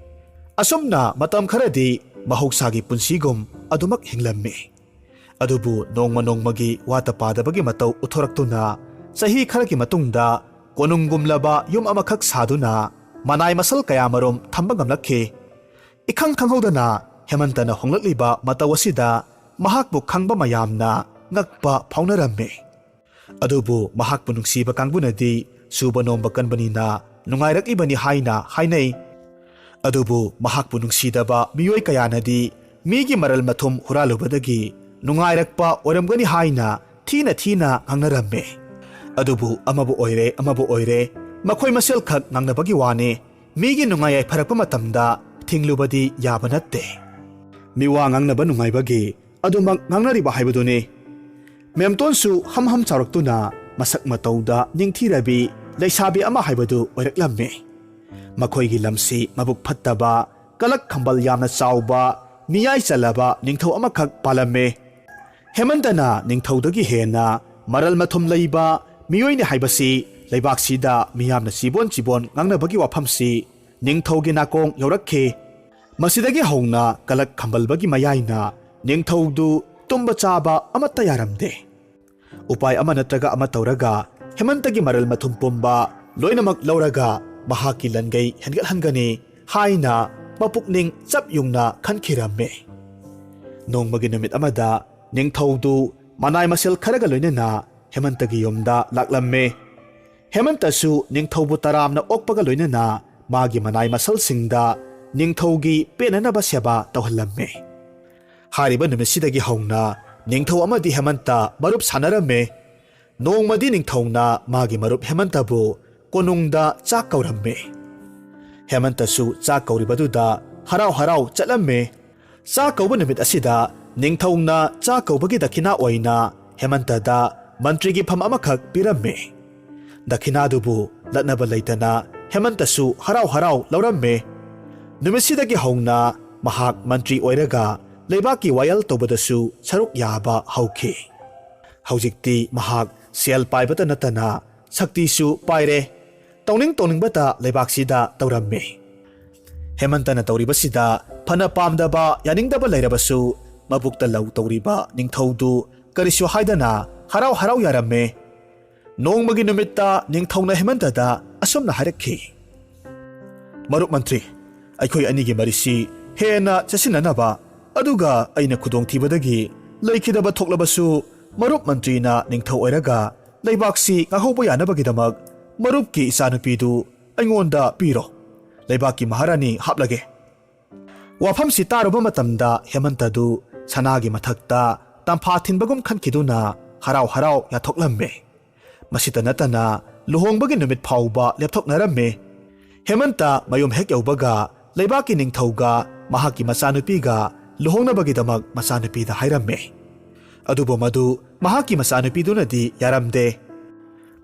ꯑꯁꯨꯝꯅ ꯃꯇꯝ ꯈꯔꯗꯤ ꯃꯍꯧꯁꯥꯒꯤ ꯄꯨꯟꯁꯤꯒꯨꯝ ꯑꯗꯨꯃꯛ ꯍꯤꯡꯂꯝꯃꯤ꯫ ꯑꯗꯨꯕꯨ ꯅꯣꯡꯃ ꯅꯣꯡꯃꯒꯤ ꯋꯥꯠꯇ ꯄꯥꯗꯕꯒꯤ ꯃꯇꯧ ꯎꯠꯊꯣꯔꯛꯇꯨꯅ ꯆꯍꯤ ꯈꯔꯒꯤ ꯃꯇꯨꯡꯗ ꯀꯣꯅꯨꯡꯒꯨꯝꯂꯕ ꯌꯨꯝ ꯑꯃꯈꯛ ꯁꯥꯗꯨꯅ ꯃꯅꯥꯏ ꯃꯁꯜ ꯀꯌꯥꯃꯔꯨꯝ ꯊꯝꯕ ꯉꯝꯂꯛꯈꯤ꯫ ꯏꯈꯪ ꯈꯪꯍꯧꯗꯅ ꯍꯦꯃꯟꯇꯅ ꯍꯣꯡꯂꯛꯂꯤꯕ ꯃꯇꯧ ꯑꯁꯤꯗ ꯃꯍꯥꯛꯄꯨ ꯈꯪꯕ ꯃꯌꯥꯝꯅ ꯉꯛꯄ ꯐꯥꯎꯅꯔꯝꯃꯤ꯫ ꯑꯗꯨꯕꯨ ꯃꯍꯥꯛꯄꯨ ꯅꯨꯡꯁꯤꯕ ꯀꯥꯡꯕꯨꯅꯗꯤ ꯁꯨꯕ ꯅꯣꯝꯕ ꯀꯟꯕꯅꯤꯅ ꯅꯨꯡꯉꯥꯏꯔꯛꯂꯤꯕꯅꯤ ꯍꯥꯏꯅ ꯍꯥꯏꯅꯩ꯫ ꯑꯗꯨꯕꯨ ꯃꯍꯥꯛꯄꯨ ꯅꯨꯡꯁꯤꯗꯕ ꯃꯤꯑꯣꯏ ꯀꯌꯥꯅꯗꯤ ꯃꯤꯒꯤ ꯃꯔꯜ ꯃꯊꯨꯝ ꯍꯨꯔꯥꯜꯂꯨꯕꯗꯒꯤ ꯅꯨꯡꯉꯥꯏꯔꯛꯄ ꯑꯣꯏꯔꯝꯒꯅꯤ ꯍꯥꯏꯅ ꯊꯤꯅ ꯊꯤꯅ ꯉꯥꯡꯅꯔꯝꯃꯤ꯫ ꯑꯗꯨꯕꯨ ꯑꯃꯕꯨ ꯑꯣꯏꯔꯦ ꯑꯃꯕꯨ ꯑꯣꯏꯔꯦ, ꯃꯈꯣꯏ ꯃꯁꯦꯜꯈꯛ ꯉꯥꯡꯅꯕꯒꯤ ꯋꯥꯅꯤ꯫ ꯃꯤꯒꯤ ꯅꯨꯡꯉꯥꯏ ꯌꯥꯏꯐꯔꯛꯄ ꯃꯇꯝꯗ ꯊꯤꯡꯂꯨꯕꯗꯤ ꯌꯥꯕ ꯅꯠꯇꯦ꯫ ꯃꯤꯋꯥ ꯉꯥꯡꯅꯕ ꯅꯨꯡꯉꯥꯏꯕꯒꯤ ꯑꯗꯨꯃꯛ ꯉꯥꯡꯅꯔꯤꯕ ꯍꯥꯏꯕꯗꯨꯅꯤ꯫ ꯃꯦꯝꯇꯣꯟꯁꯨ ꯍꯝ ꯍꯝ ꯆꯥꯎꯔꯛꯇꯨꯅ ꯃꯁꯛ ꯃꯇꯧꯗ ꯅꯤꯡꯊꯤꯔꯕꯤ ꯂꯩꯁꯥꯕꯤ ꯑꯃ ꯍꯥꯏꯕꯗꯨ ꯑꯣꯏꯔꯛꯂꯝꯃꯤ꯫ ꯃꯈꯣꯏꯒꯤ ꯂꯝꯁꯤ ꯃꯕꯨꯛ ꯐꯠꯇꯕ, ꯀꯂꯛ ꯈꯝꯕꯜ ꯌꯥꯝꯅ ꯆꯥꯎꯕ, ꯃꯤꯌꯥꯏ ꯆꯜꯂꯕ ꯅꯤꯡꯊꯧ ꯑꯃꯈꯛ ꯄꯥꯜꯂꯝꯃꯤ꯫ ꯍꯦꯃꯟꯇꯅ ꯅꯤꯡꯊꯧꯗꯒꯤ ꯍꯦꯟꯅ ꯃꯔꯜ ꯃꯊꯨꯝ ꯂꯩꯕ ꯃꯤꯑꯣꯏꯅꯤ ꯍꯥꯏꯕꯁꯤ ꯂꯩꯕꯥꯛꯁꯤꯗ ꯃꯤꯌꯥꯝꯅ ꯆꯤꯕꯣꯟ ꯆꯤꯕꯣꯟ ꯉꯥꯡꯅꯕꯒꯤ ꯋꯥꯐꯝꯁꯤ ꯅꯤꯡꯊꯧꯒꯤ ꯅꯥꯀꯣꯡ ꯌꯧꯔꯛꯈꯤ꯫ ꯃꯁꯤꯗꯒꯤ ꯍꯧꯅ ꯀꯂꯛ ꯈꯝꯕꯜꯕꯒꯤ ꯃꯌꯥꯏꯅ ꯅꯤꯡꯊꯧꯗꯨ ꯇꯨꯝꯕ ꯆꯥꯕ ꯑꯃꯠꯇ ꯌꯥꯔꯝꯗꯦ꯫ ꯎꯄꯥꯏ ꯑꯃ ꯅꯠꯇ꯭ꯔꯒ ꯑꯃ ꯇꯧꯔꯒ ꯍꯦꯃꯟꯇꯒꯤ ꯃꯔꯜ ꯃꯊꯨꯝ ꯄꯨꯝꯕ ꯂꯣꯏꯅꯃꯛ ꯂꯧꯔꯒ ꯃꯍꯥꯛꯀꯤ ꯂꯟꯒꯩ ꯍꯦꯟꯒꯠꯍꯟꯒꯅꯤ ꯍꯥꯏꯅ ꯃꯄꯨꯛꯅꯤꯡ ꯆꯞ ꯌꯨꯡꯅ ꯈꯟꯈꯤꯔꯝꯃꯤ꯫ ꯅꯣꯡꯃꯒꯤ ꯅꯨꯃꯤꯠ ꯑꯃꯗ ꯅꯤꯡꯊꯧꯗꯨ ꯃꯅꯥꯏ ꯃꯁꯦꯜ ꯈꯔꯒ ꯂꯣꯏꯅꯅ ꯍꯦꯃꯟꯇꯒꯤ ꯌꯨꯝꯗ ꯂꯥꯛꯂꯝꯃꯤ꯫ ꯍꯦꯃꯟꯇꯁꯨ ꯅꯤꯡꯊꯧꯕꯨ ꯇꯔꯥꯝꯅ ꯑꯣꯛꯄꯒ ꯂꯣꯏꯅꯅ ꯃꯥꯒꯤ ꯃꯅꯥꯏ ꯃꯁꯜꯁꯤꯡꯗ ꯅꯤꯡꯊꯧꯒꯤ ꯄꯦꯟꯅꯅꯕ ꯁꯦꯕꯥ ꯇꯧꯍꯜꯂꯝꯃꯤ꯫ ꯍꯥꯏꯔꯤꯕ ꯅꯨꯃꯤꯠꯁꯤꯗꯒꯤ ꯍꯧꯅ ꯅꯤꯡꯊꯧ ꯑꯃꯗꯤ ꯍꯦꯃꯟꯇ ꯃꯔꯨꯞ ꯁꯥꯟꯅꯔꯝꯃꯤ꯫ ꯅꯣꯡꯃꯗꯤ ꯅꯤꯡꯊꯧꯅ ꯃꯥꯒꯤ ꯃꯔꯨꯞ ꯍꯦꯃꯟꯇꯕꯨ ꯀꯣꯅꯨꯡꯗ ꯆꯥꯛ ꯀꯧꯔꯝꯃꯤ꯫ ꯍꯦꯃꯟꯇꯁꯨ ꯆꯥꯛ ꯀꯧꯔꯤꯕꯗꯨꯗ ꯍꯔꯥꯎ ꯍꯔꯥꯎ ꯆꯠꯂꯝꯃꯤ꯫ ꯆꯥꯛ ꯀꯧꯕ ꯅꯨꯃꯤꯠ ꯑꯁꯤꯗ ꯅꯤꯡꯊꯧꯅ ꯆꯥꯛ ꯀꯧꯕꯒꯤ ꯗꯈꯤꯅꯥ ꯑꯣꯏꯅ ꯍꯦꯃꯟꯇꯗ ꯃꯟꯇ꯭ꯔꯤꯒꯤ ꯐꯝ ꯑꯃꯈꯛ ꯄꯤꯔꯝꯃꯤ꯫ ꯗꯈꯤꯅꯥꯗꯨꯕꯨ ꯂꯠꯅꯕ ꯂꯩꯇꯅ ꯍꯦꯃꯟꯇꯁꯨ ꯍꯔꯥꯎ ꯍꯔꯥꯎ ꯂꯧꯔꯝꯃꯤ꯫ ꯅꯨꯃꯤꯠꯁꯤꯗꯒꯤ ꯍꯧꯅ ꯃꯍꯥꯛ ꯃꯟꯇ꯭ꯔꯤ ꯑꯣꯏꯔꯒ ꯂꯩꯕꯥꯛꯀꯤ ꯋꯥꯌꯦꯜ ꯇꯧꯕꯗꯁꯨ ꯁꯔꯨꯛ ꯌꯥꯕ ꯍꯧꯈꯤ꯫ ꯍꯧꯖꯤꯛꯇꯤ ꯃꯍꯥꯛ ꯁꯦꯜ ꯄꯥꯏꯕꯇ ꯅꯠꯇꯅ ꯁꯛꯇꯤꯁꯨ ꯄꯥꯏꯔꯦ꯫ ꯇꯧꯅꯤꯡ ꯇꯧꯅꯤꯡꯕꯇ ꯂꯩꯕꯥꯛꯁꯤꯗ ꯇꯧꯔꯝꯃꯤ꯫ ꯍꯦꯃꯟꯇꯅ ꯇꯧꯔꯤꯕꯁꯤꯗ ꯐꯅ ꯄꯥꯝꯗꯕ, ꯌꯥꯅꯤꯡꯗꯕ ꯂꯩꯔꯕꯁꯨ, ꯃꯕꯨꯛꯇ ꯂꯧ ꯇꯧꯔꯤꯕ ꯅꯤꯡꯊꯧꯗꯨ ꯀꯔꯤꯁꯨ ꯍꯥꯏꯗꯅ ꯍꯔꯥꯎ ꯍꯔꯥꯎ ꯌꯥꯔꯝꯃꯤ꯫ ꯅꯣꯡꯃꯒꯤ ꯅꯨꯃꯤꯠꯇ ꯅꯤꯡꯊꯧꯅ ꯍꯦꯃꯟꯇꯗ ꯑꯁꯨꯝꯅ ꯍꯥꯏꯔꯛꯈꯤ, "ꯃꯔꯨꯞ ꯃꯟꯇ꯭ꯔꯤ, ꯑꯩꯈꯣꯏ ꯑꯅꯤꯒꯤ ꯃꯔꯤꯁꯤ ꯍꯦꯟꯅ ꯆꯦꯠꯁꯤꯟꯅꯅꯕ, ꯑꯗꯨꯒ ꯑꯩꯅ ꯈꯨꯗꯣꯡꯊꯤꯕꯗꯒꯤ ꯂꯩꯈꯤꯗꯕ ꯊꯣꯛꯂꯕꯁꯨ, ꯃꯔꯨꯞ ꯃꯟꯇ꯭ꯔꯤꯅ ꯅꯤꯡꯊꯧ ꯑꯣꯏꯔꯒ ꯂꯩꯕꯥꯛꯁꯤ ꯉꯥꯛꯍꯧꯕ ꯌꯥꯅꯕꯒꯤꯗꯃꯛ ꯃꯔꯨꯞꯀꯤ ꯏꯆꯥꯅꯨꯄꯤꯗꯨ ꯑꯩꯉꯣꯟꯗ ꯄꯤꯔꯣ꯫ ꯂꯩꯕꯥꯛꯀꯤ ꯃꯍꯥꯔꯥꯅꯤ ꯍꯥꯞꯂꯒꯦ꯫" ꯋꯥꯐꯝꯁꯤ ꯇꯥꯔꯨꯕ ꯃꯇꯝꯗ ꯍꯦꯃꯟꯇꯗꯨ ꯁꯅꯥꯒꯤ ꯃꯊꯛꯇ ꯇꯝꯐꯥ ꯊꯤꯟꯕꯒꯨꯝ ꯈꯟꯈꯤꯗꯨꯅ ꯍꯔꯥꯎ ꯍꯔꯥꯎ ꯌꯥꯊꯣꯛꯂꯝꯃꯤ꯫ ꯃꯁꯤꯇ ꯅꯠꯇꯅ ꯂꯨꯍꯣꯡꯕꯒꯤ ꯅꯨꯃꯤꯠ ꯐꯥꯎꯕ ꯂꯦꯞꯊꯣꯛꯅꯔꯝꯃꯤ꯫ ꯍꯦꯃꯟꯇ ꯃꯌꯨꯝ ꯍꯦꯛ ꯌꯧꯕꯒ ꯂꯩꯕꯥꯛꯀꯤ ꯅꯤꯡꯊꯧꯒ ꯃꯍꯥꯛꯀꯤ ꯃꯆꯥꯅꯨꯄꯤꯒ ꯂꯨꯍꯣꯡꯅꯕꯒꯤꯗꯃꯛ ꯃꯆꯥꯅꯨꯄꯤꯗ ꯍꯥꯏꯔꯝꯃꯤ꯫ ꯑꯗꯨꯕꯨ ꯃꯗꯨ ꯃꯍꯥꯛꯀꯤ ꯃꯆꯥꯅꯨꯄꯤꯗꯨꯅꯗꯤ ꯌꯥꯔꯝꯗꯦ꯫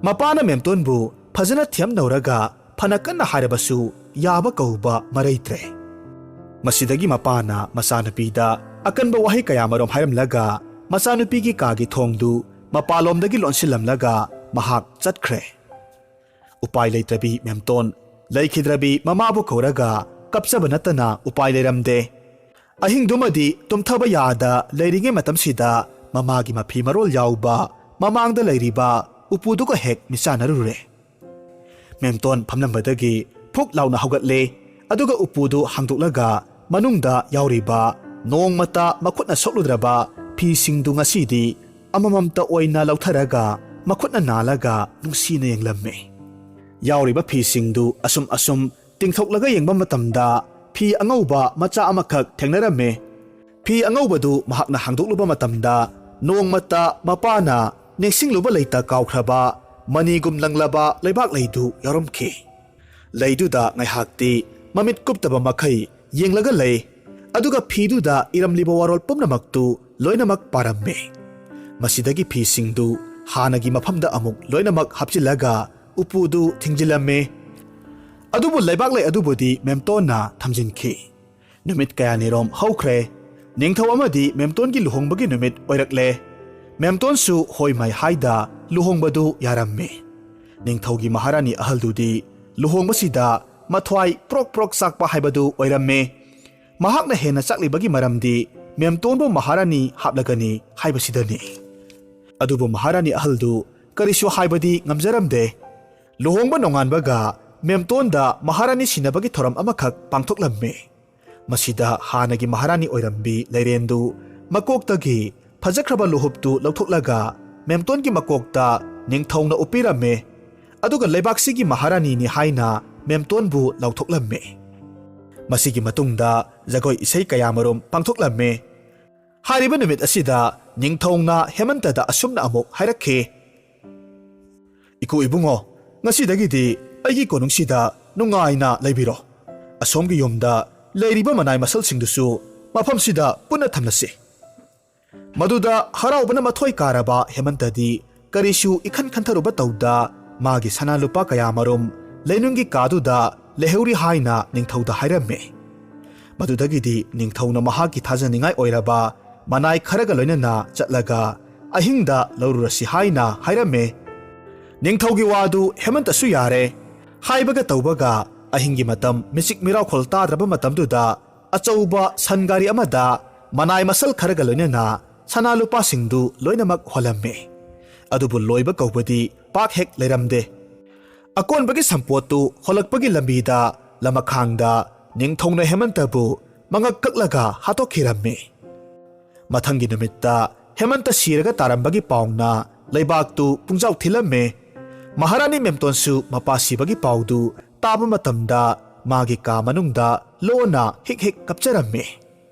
ꯃꯄꯥꯅ ꯃꯦꯝꯇꯣꯟꯕꯨ ꯐꯖꯅ ꯊꯦꯝꯅꯧꯔꯒ ꯐꯅ ꯀꯟꯅ ꯍꯥꯏꯔꯕꯁꯨ ꯌꯥꯕ ꯀꯧꯕ ꯃꯔꯩꯇ꯭ꯔꯦ꯫ ꯃꯁꯤꯗꯒꯤ ꯃꯄꯥꯅ ꯃꯆꯥꯅꯨꯄꯤꯗ ꯑꯀꯟꯕ ꯋꯥꯍꯩ ꯀꯌꯥꯃꯔꯣꯝ ꯍꯥꯏꯔꯝꯂꯒ ꯃꯆꯥꯅꯨꯄꯤꯒꯤ ꯀꯥꯒꯤ ꯊꯣꯡꯗꯨ ꯃꯄꯥꯟꯂꯣꯝꯗꯒꯤ ꯂꯣꯟꯁꯤꯜꯂꯝꯂꯒ ꯃꯍꯥꯛ ꯆꯠꯈ꯭ꯔꯦ꯫ ꯎꯄꯥꯏ ꯂꯩꯇ꯭ꯔꯕꯤ ꯃꯦꯝꯇꯣꯟ ꯂꯩꯈꯤꯗ꯭ꯔꯕꯤ ꯃꯃꯥꯕꯨ ꯀꯧꯔꯒ ꯀꯞꯆꯕ ꯅꯠꯇꯅ ꯎꯄꯥꯏ ꯂꯩꯔꯝꯗꯦ꯫ ꯑꯍꯤꯡꯗꯨꯃꯗꯤ ꯇꯨꯝꯊꯕ ꯌꯥꯗ ꯂꯩꯔꯤꯉꯩ ꯃꯇꯝꯁꯤꯗ ꯃꯃꯥꯒꯤ ꯃꯐꯤ ꯃꯔꯣꯜ ꯌꯥꯎꯕ ꯃꯃꯥꯡꯗ ꯂꯩꯔꯤꯕ ꯎꯄꯨꯗꯨꯒ ꯍꯦꯛ ꯃꯤꯆꯥꯟꯅꯔꯨꯔꯦ꯫ ꯃꯦꯝꯇꯣꯟ ꯐꯝꯂꯝꯕꯗꯒꯤ ꯐꯨꯛ ꯂꯥꯎꯅ ꯍꯧꯒꯠꯂꯦ꯫ ꯑꯗꯨꯒ ꯎꯄꯨꯗꯨ ꯍꯥꯡꯗꯣꯛꯂꯒ ꯃꯅꯨꯡꯗ ꯌꯥꯎꯔꯤꯕ ꯅꯣꯡꯃꯇ ꯃꯈꯨꯠꯅ ꯁꯣꯛꯂꯨꯗ꯭ꯔꯕ ꯐꯤꯁꯤꯡꯗꯨ ꯉꯁꯤꯗꯤ ꯑꯃꯃꯝꯇ ꯑꯣꯏꯅ ꯂꯧꯊꯔꯒ ꯃꯈꯨꯠꯅ ꯅꯥꯜꯂꯒ ꯅꯨꯡꯁꯤꯅ ꯌꯦꯡꯂꯝꯃꯤ꯫ ꯌꯥꯎꯔꯤꯕ ꯐꯤꯁꯤꯡꯗꯨ ꯑꯁꯨꯝ ꯑꯁꯨꯝ ꯇꯤꯡꯊꯣꯛꯂꯒ ꯌꯦꯡꯕ ꯃꯇꯝꯗ ꯐꯤ ꯑꯉꯧꯕ ꯃꯆꯥ ꯑꯃꯈꯛ ꯊꯦꯡꯅꯔꯝꯃꯤ꯫ ꯐꯤ ꯑꯉꯧꯕꯗꯨ ꯃꯍꯥꯛꯅ ꯍꯥꯡꯗꯣꯛꯂꯨꯕ ꯃꯇꯝꯗ ꯅꯣꯡꯃꯇ ꯃꯄꯥꯅ ꯅꯤꯡꯁꯤꯡꯂꯨꯕ ꯂꯩꯇ ꯀꯥꯎꯈ꯭ꯔꯕ ꯃꯅꯤꯒꯨꯝ ꯂꯪꯂꯕ ꯂꯩꯕꯥꯛ ꯂꯩꯗꯨ ꯌꯥꯎꯔꯝꯈꯤ꯫ ꯂꯩꯗꯨꯗ ꯉꯥꯏꯍꯥꯛꯇꯤ ꯃꯃꯤꯠ ꯀꯨꯞꯇꯕ ꯃꯈꯩ ꯌꯦꯡꯂꯒ ꯂꯩ꯫ ꯑꯗꯨꯒ ꯐꯤꯗꯨꯗ ꯏꯔꯝꯂꯤꯕ ꯋꯥꯔꯣꯜ ꯄꯨꯝꯅꯃꯛꯇꯨ ꯂꯣꯏꯅꯃꯛ ꯄꯥꯔꯝꯃꯤ꯫ ꯃꯁꯤꯗꯒꯤ ꯐꯤꯁꯤꯡꯗꯨ ꯍꯥꯟꯅꯒꯤ ꯃꯐꯝꯗ ꯑꯃꯨꯛ ꯂꯣꯏꯅꯃꯛ ꯍꯥꯞꯆꯤꯜꯂꯒ ꯎꯄꯨꯗꯨ ꯊꯤꯡꯖꯤꯜꯂꯝꯃꯤ꯫ ꯑꯗꯨꯕꯨ ꯂꯩꯕꯥꯛ ꯂꯩ ꯑꯗꯨꯕꯨꯗꯤ ꯃꯦꯝꯇꯣꯟꯅ ꯊꯝꯖꯤꯟꯈꯤ꯫ ꯅꯨꯃꯤꯠ ꯀꯌꯥꯅꯤꯔꯣꯝ ꯍꯧꯈ꯭ꯔꯦ꯫ ꯅꯤꯡꯊꯧ ꯑꯃꯗꯤ ꯃꯦꯝꯇꯣꯟꯒꯤ ꯂꯨꯍꯣꯡꯕꯒꯤ ꯅꯨꯃꯤꯠ ꯑꯣꯏꯔꯛꯂꯦ꯫ ꯃꯦꯝꯇꯣꯟꯁꯨ ꯍꯣꯏ ꯃꯥꯏ ꯍꯥꯏꯗ ꯂꯨꯍꯣꯡꯕꯗꯨ ꯌꯥꯔꯝꯃꯤ꯫ ꯅꯤꯡꯊꯧꯒꯤ ꯃꯍꯥꯔꯥꯅꯤ ꯑꯍꯜꯗꯨꯗꯤ ꯂꯨꯍꯣꯡꯕꯁꯤꯗ ꯃꯊ꯭ꯋꯥꯏ ꯄ꯭ꯔꯣꯛ ꯄ꯭ꯔꯣꯛ ꯆꯥꯛꯄ ꯍꯥꯏꯕꯗꯨ ꯑꯣꯏꯔꯝꯃꯤ꯫ ꯃꯍꯥꯛꯅ ꯍꯦꯟꯅ ꯆꯥꯛꯂꯤꯕꯒꯤ ꯃꯔꯝꯗꯤ ꯃꯦꯝꯇꯣꯟꯕꯨ ꯃꯍꯥꯔꯥꯅꯤ ꯍꯥꯞꯂꯒꯅꯤ ꯍꯥꯏꯕꯁꯤꯗꯅꯤ꯫ ꯑꯗꯨꯕꯨ ꯃꯍꯥꯔꯥꯅꯤ ꯑꯍꯜꯗꯨ ꯀꯔꯤꯁꯨ ꯍꯥꯏꯕꯗꯤ ꯉꯝꯖꯔꯝꯗꯦ꯫ ꯂꯨꯍꯣꯡꯕ ꯅꯣꯡꯉꯥꯟꯕꯒ ꯃꯦꯝꯇꯣꯟꯗ ꯃꯍꯥꯔꯥꯅꯤ ꯁꯤꯟꯅꯕꯒꯤ ꯊꯧꯔꯝ ꯑꯃꯈꯛ ꯄꯥꯡꯊꯣꯛꯂꯝꯃꯤ꯫ ꯃꯁꯤꯗ ꯍꯥꯟꯅꯒꯤ ꯃꯍꯥꯔꯥꯅꯤ ꯑꯣꯏꯔꯝꯕꯤ ꯂꯩꯔꯦꯟꯗꯨ ꯃꯀꯣꯛꯇꯒꯤ ꯐꯖꯈ꯭ꯔꯕ ꯂꯨꯍꯨꯞꯇꯨ ꯂꯧꯊꯣꯛꯂꯒ ꯃꯦꯝꯇꯣꯟꯒꯤ ꯃꯀꯣꯛꯇ ꯅꯤꯡꯊꯧꯅ ꯎꯞꯄꯤꯔꯝꯃꯤ꯫ ꯑꯗꯨꯒ ꯂꯩꯕꯥꯛꯁꯤꯒꯤ ꯃꯍꯥꯔꯥꯅꯤꯅꯤ ꯍꯥꯏꯅ ꯃꯦꯝꯇꯣꯟꯕꯨ ꯂꯥꯎꯊꯣꯛꯂꯝꯃꯤ꯫ ꯃꯁꯤꯒꯤ ꯃꯇꯨꯡꯗ ꯖꯒꯣꯏ ꯏꯁꯩ ꯀꯌꯥꯃꯔꯨꯝ ꯄꯥꯡꯊꯣꯛꯂꯝꯃꯤ꯫ ꯍꯥꯏꯔꯤꯕ ꯅꯨꯃꯤꯠ ꯑꯁꯤꯗ ꯅꯤꯡꯊꯧꯅ ꯍꯦꯃꯟꯇꯗ ꯑꯁꯨꯝꯅ ꯑꯃꯨꯛ ꯍꯥꯏꯔꯛꯈꯤ, "ꯏꯀꯨ ꯏꯕꯨꯡꯉꯣ, ꯉꯁꯤꯗꯒꯤꯗꯤ ꯑꯩꯒꯤ ꯀꯣꯅꯨꯡꯁꯤꯗ ꯅꯨꯡꯉꯥꯏꯅ ꯂꯩꯕꯤꯔꯣ꯫ ꯑꯁꯣꯝꯒꯤ ꯌꯨꯝꯗ ꯂꯩꯔꯤꯕ ꯃꯅꯥꯏ ꯃꯁꯜꯁꯤꯡꯗꯨꯁꯨ ꯃꯐꯝꯁꯤꯗ ꯄꯨꯟꯅ ꯊꯝꯂꯁꯤ"꯫ ꯃꯗꯨꯗ ꯍꯔꯥꯎꯕꯅ ꯃꯊꯣꯏ ꯀꯥꯔꯕ ꯍꯦꯃꯟꯇꯗꯤ ꯀꯔꯤꯁꯨ ꯏꯈꯟ ꯈꯟꯊꯔꯨꯕ ꯇꯧꯗ ꯃꯥꯒꯤ ꯁꯅꯥ ꯂꯨꯄꯥ ꯀꯌꯥꯃꯔꯨꯝ ꯂꯩꯅꯨꯡꯒꯤ ꯀꯥꯗꯨꯗ ꯂꯩꯍꯧꯔꯤ ꯍꯥꯏꯅ ꯅꯤꯡꯊꯧꯗ ꯍꯥꯏꯔꯝꯃꯤ꯫ ꯃꯗꯨꯗꯒꯤꯗꯤ ꯅꯤꯡꯊꯧꯅ ꯃꯍꯥꯛꯀꯤ ꯊꯥꯖꯅꯤꯡꯉꯥꯏ ꯑꯣꯏꯔꯕ ꯃꯅꯥꯏ ꯈꯔꯒ ꯂꯣꯏꯅꯅ ꯆꯠꯂꯒ ꯑꯍꯤꯡꯗ ꯂꯧꯔꯨꯔꯁꯤ ꯍꯥꯏꯅ ꯍꯥꯏꯔꯝꯃꯤ꯫ ꯅꯤꯡꯊꯧꯒꯤ ꯋꯥꯗꯨ ꯍꯦꯃꯟꯇꯁꯨ ꯌꯥꯔꯦ꯫ ꯍꯥꯏꯕꯒ ꯇꯧꯕꯒ ꯑꯍꯤꯡꯒꯤ ꯃꯇꯝ ꯃꯤꯆꯤꯛ ꯃꯤꯔꯥꯎꯈꯣꯜ ꯇꯥꯗ꯭ꯔꯕ ꯃꯇꯝꯗꯨꯗ ꯑꯆꯧꯕ ꯁꯟ ꯒꯥꯔꯤ ꯑꯃꯗ ꯃꯅꯥꯏ ꯃꯁꯜ ꯈꯔꯒ ꯂꯣꯏꯅꯅ ꯁꯅꯥ ꯂꯨꯄꯥꯁꯤꯡꯗꯨ ꯂꯣꯏꯅꯃꯛ ꯍꯣꯜꯂꯝꯃꯤ꯫ ꯑꯗꯨꯕꯨ ꯂꯣꯏꯕ ꯀꯧꯕꯗꯤ ꯄꯥꯛ ꯍꯦꯛ ꯂꯩꯔꯝꯗꯦ꯫ ꯑꯀꯣꯟꯕꯒꯤ ꯁꯝꯄꯣꯠꯇꯨ ꯍꯣꯜꯂꯛꯄꯒꯤ ꯂꯝꯕꯤꯗ ꯂꯃꯈꯥꯡꯗ ꯅꯤꯡꯊꯧꯅ ꯍꯦꯃꯟꯇꯕꯨ ꯃꯉꯛ ꯀꯛꯂꯒ ꯍꯥꯠꯇꯣꯛꯈꯤꯔꯝꯃꯤ꯫ ꯃꯊꯪꯒꯤ ꯅꯨꯃꯤꯠꯇ ꯍꯦꯃꯟꯇ ꯁꯤꯔꯒ ꯇꯥꯔꯝꯕꯒꯤ ꯄꯥꯎꯅ ꯂꯩꯕꯥꯛꯇꯨ ꯄꯨꯡꯖꯥꯎ ꯊꯤꯜꯂꯝꯃꯤ꯫ ꯃꯍꯥꯔꯥꯅꯤ ꯃꯦꯝꯇꯣꯟꯁꯨ ꯃꯄꯥ ꯁꯤꯕꯒꯤ ꯄꯥꯎꯗꯨ ꯇꯥꯕ ꯃꯇꯝꯗ ꯃꯥꯒꯤ ꯀꯥ ꯃꯅꯨꯡꯗ ꯂꯣꯟꯅ ꯍꯤꯛ ꯍꯤꯛ ꯀꯞꯆꯔꯝꯃꯤ꯫